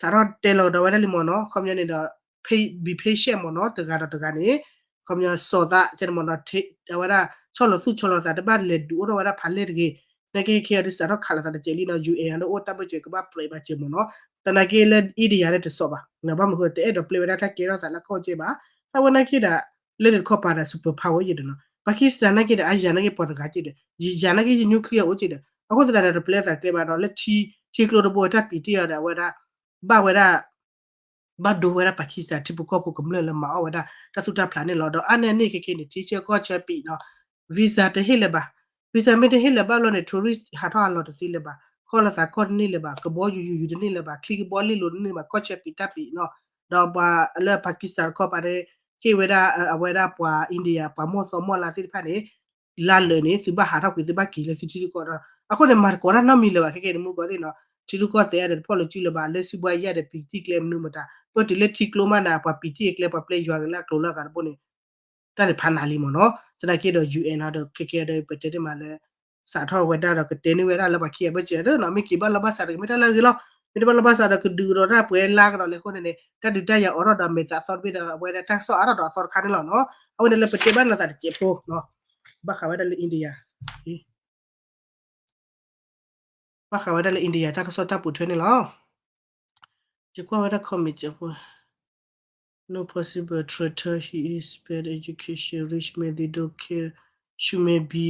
စးထီၣ်တဲလီၤဒီးဝဲဒၣ်လံမ့ၢ်နီၤ ခီပညီန့ၣ်ဒီး be patient မ့ၢ်နီၤ တဂၤဒီးတဂၤန့ၣ် ခီပညီစီၤသးကဲန့ၣ်မ့ၢ်နီၤ အဝဲဒၣ်ဆီၣ်လီၤသူၣ်ဆီၣ်လီၤသး တဘၣ်လဲၤဒုးအိၣ်ထီၣ်ဝဲဒၣ်ဖးလဲၢ်တဂ့ၤ နာ်က့ခဲအံၤဒုးစးထီၣ်ခးလိာ်သးတစဲးလံနီၤ UN အဒိးအိၣ်တၢ်ဘၢၣ်စၢၤကဘၣ်ပြဲးဘၣ်စၢၤမ့ၢ်နီၤ သနာ်က့လၢ India န့ၣ်တစီးဘၣ် ဘၣ်မနုၤဃိ တအဲၣ်ဒိးပျဲဝဲဒၣ်တၢ်ကဲထီၣ်သးလၢအခီၣ်ကဲဘၣ် သးဝဲနာ်က့ဒီး လၢန့ၣ်တခီပၤဒီး super power ယဲၢ်ဒီးနီၤ Pakistan နာ်က့ဒီး အယၤနာ်က့ပှၤတဂၤက့ဒီး ယၤနာ်က့ယ nuclear အိၣ်က့ဒီး အဃိသတးန့ၣ် တပျဲသးကျဲဘၣ်ဒီး လၢထံကျိတဘိဝဲတၢ်ပံးတံၢ်အီၤဒီး အဝဲဒၣ် ဘၣ်ဝဲဒၣ် ဘၣ်ဒိဝဲဒၣ် Pakistan ထံဖိကီၢ်ဖိကမျၢၢ်လၢမၤအီၣ်ဝဲဒၣ်တၢ်သူၣ်တၢ်ဖျးန့ၣ်လီၤ. ဒီးအါန့ၢ်န့ၣ်ခဲခဲန့ၣ် ထံဆၢကီၢ်ဆၢပံးနီၤ visa တဟ့ၣ်လၢၤဘၣ်. visa မ့ၢ်တဟ့ၣ်လၢၤဘၣ်လီၤန့ၣ် tourist ဟးထီၣ်ဟးလီၤတသ့လၢၤဘၣ်. ခီလိာ်သးကီၢ်တန့ၢ်လၢၤဘၣ်. ကဘီယူၤယူၤယူၤတန့ၢ်လၢၤဘၣ်. ချံကဘီလ့ၣ်လိၤတန့ၢ်လၢၤဘၣ်. ကီၢ်ဆၢပံးတၢ်ပံးနီၤ. ဒီးပှၤလၢ Pakistan တခီပၤန့ၣ် ဟ့ၣ်ဝဲဒၣ် အဝဲဒၣ်ပှၤ India ပှၤမိၢ်သီမိၢ်လါသ့ၣ်တဖၣ်န့ၣ် လါလၢာ်န့ၣ် သုဘၣ်ဟးထီၣ်ကွံာ် သုဘၣ်က့ၤလၢသုထံသုကီၢ်ဒီး အဃိန့ၣ် မၤသကိးတၢ်နီတမံၤလၢၤဘၣ် ခဲကဲန့ၣ် မူကီၢ်သ့ၣ်နီၤ ထံရူၢ်ကီၢ်သဲးအါဒီးတဖီၣ်လိာ်စုလၢၤဘၣ် လၢစုဘှါယဲၢ်ဒီးပံးတံၢ်ကျဲမနုၤမတၤ ပတုၤလၢထံကျိမးနၤ ပှၤပံးတံၢ်အကျဲ ပှၤပျဲယွၤဂ့ၤလၢအကျိၤလၢအဂၤတဘိန့ၣ် တၢ်န့ၣ်ဖးနးလံမ့ၢ်နီၤ သနာ်က့ဒီး UN ဒီး ခဲကဲဒီး ပတဲတ့ၢ်မးလၢ စးထီၣ်ဝဲဒၣ်ဒီးကတဲန့ၢ်ဝဲဒၣ်လၢပှၤခံဂၤဘၢၣ်စၢၤသ့နီၤ မ့ၢ်က့ၤဘၣ်လီၤဘၣ်စးတက့ၢ် မ့ၢ်တၢ်လၢအဂ့ၤလီၤ မ့ၢ်တဘၣ်လီၤဘၣ်စးဒီးကဒုးကဒီးတၢ်ပှဲၤလါကဒီးလဲၤအဃိန့ၣ်န့ၣ် တၢ်ဒုးတၢ်ယၤအိးထီၣ်ဒီးအမဲာ်သးအသီတဘ့ၣ်ဒီး အဝဲဒၣ်တၢ်ကစီၣ်အါထီၣ်ဒီးအသီတခါန့ၣ်လီၤနီၤ. အဝဲန့ၣ်လၢပတဲဘၣ်လိာ်သးတစဲးဖိနီၤ. ဘၣ်ဃးဝဲဒၣ်လၢ India, ဘၣ်ဃးဝဲဒၣ်လၢ India တၢ်ကစီၣ်တၢ်ပိာ်ထွဲန့ၣ်လီၤ. ယကွၢ်ဝဲဒၣ် comment စဲးဖိ No possible traitor, he is bad education, rich man, they don't care, should man be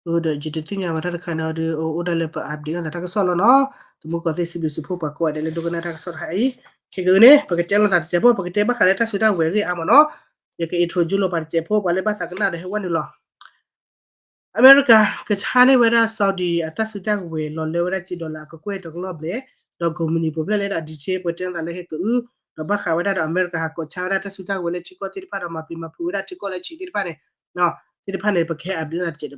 ဒီးယတသ့ၣ်ညါဘၣ်တၢ်တခါန့ၣ်ဒီး အိၣ်ဒၣ်လၢပ update လိာ်သးတၢ်ကစီၣ်လီၤနီၤ. သမူသကိးသ့ၣ် စံးဘျုးစံးဖှိၣ်ပှၤကိးဂၤဒဲးလၢဒိကနၣ်တၢ်ကစီၣ်တခါအံၤ, ခဲကအုန့ၣ် ပကတဲလိာ်သးတစဲးဖိ ပကတဲဘၣ်ဃးလၢတၢ်စုတၢ်ကဝဲၤအဂ့ၢ်အါမးနီၤ. ယက introduce လိာ်ပှၤတစဲးဖိ ပှၤလၢဘၣ်သးကနၣ်ဒီးဟဲဝဲနုာ်လီၤ. အမဲရကၤ ကဆါန့ၢ်ဝဲဒၣ် Saudi အတၢ်စုတၢ်ကဝဲၤလီၤလၢဝဲဒၣ်စ့ dollar အကကွဲၢ်တကလီၢ်ဘျဲၣ်, ဒီးကုမ္ပဏီပူၤဖျဲၣ်လၢဒᣣ် ဒ်ဆ့ ပှဲၤတဲသးလၢဟဲကအု, ဒီးဘၣ်ဃးဝဲဒၣ်ဒီး အမဲရကၤဟးကိးဆါဝဲဒၣ်တၢ်စုတၢ်ကဝဲၤလၢထံကီၢ်သ့ၣ်တဖၣ်ဒီးမၤပျံၤမၤဖုးဝဲဒၣ်ထံကီၢ်လၢဆံးသ့ၣ်တဖၣ်န့ၣ်, သ့ၣ်တဖၣ်န့ၣ် ပကဟဲ update လိာ်သးတစဲး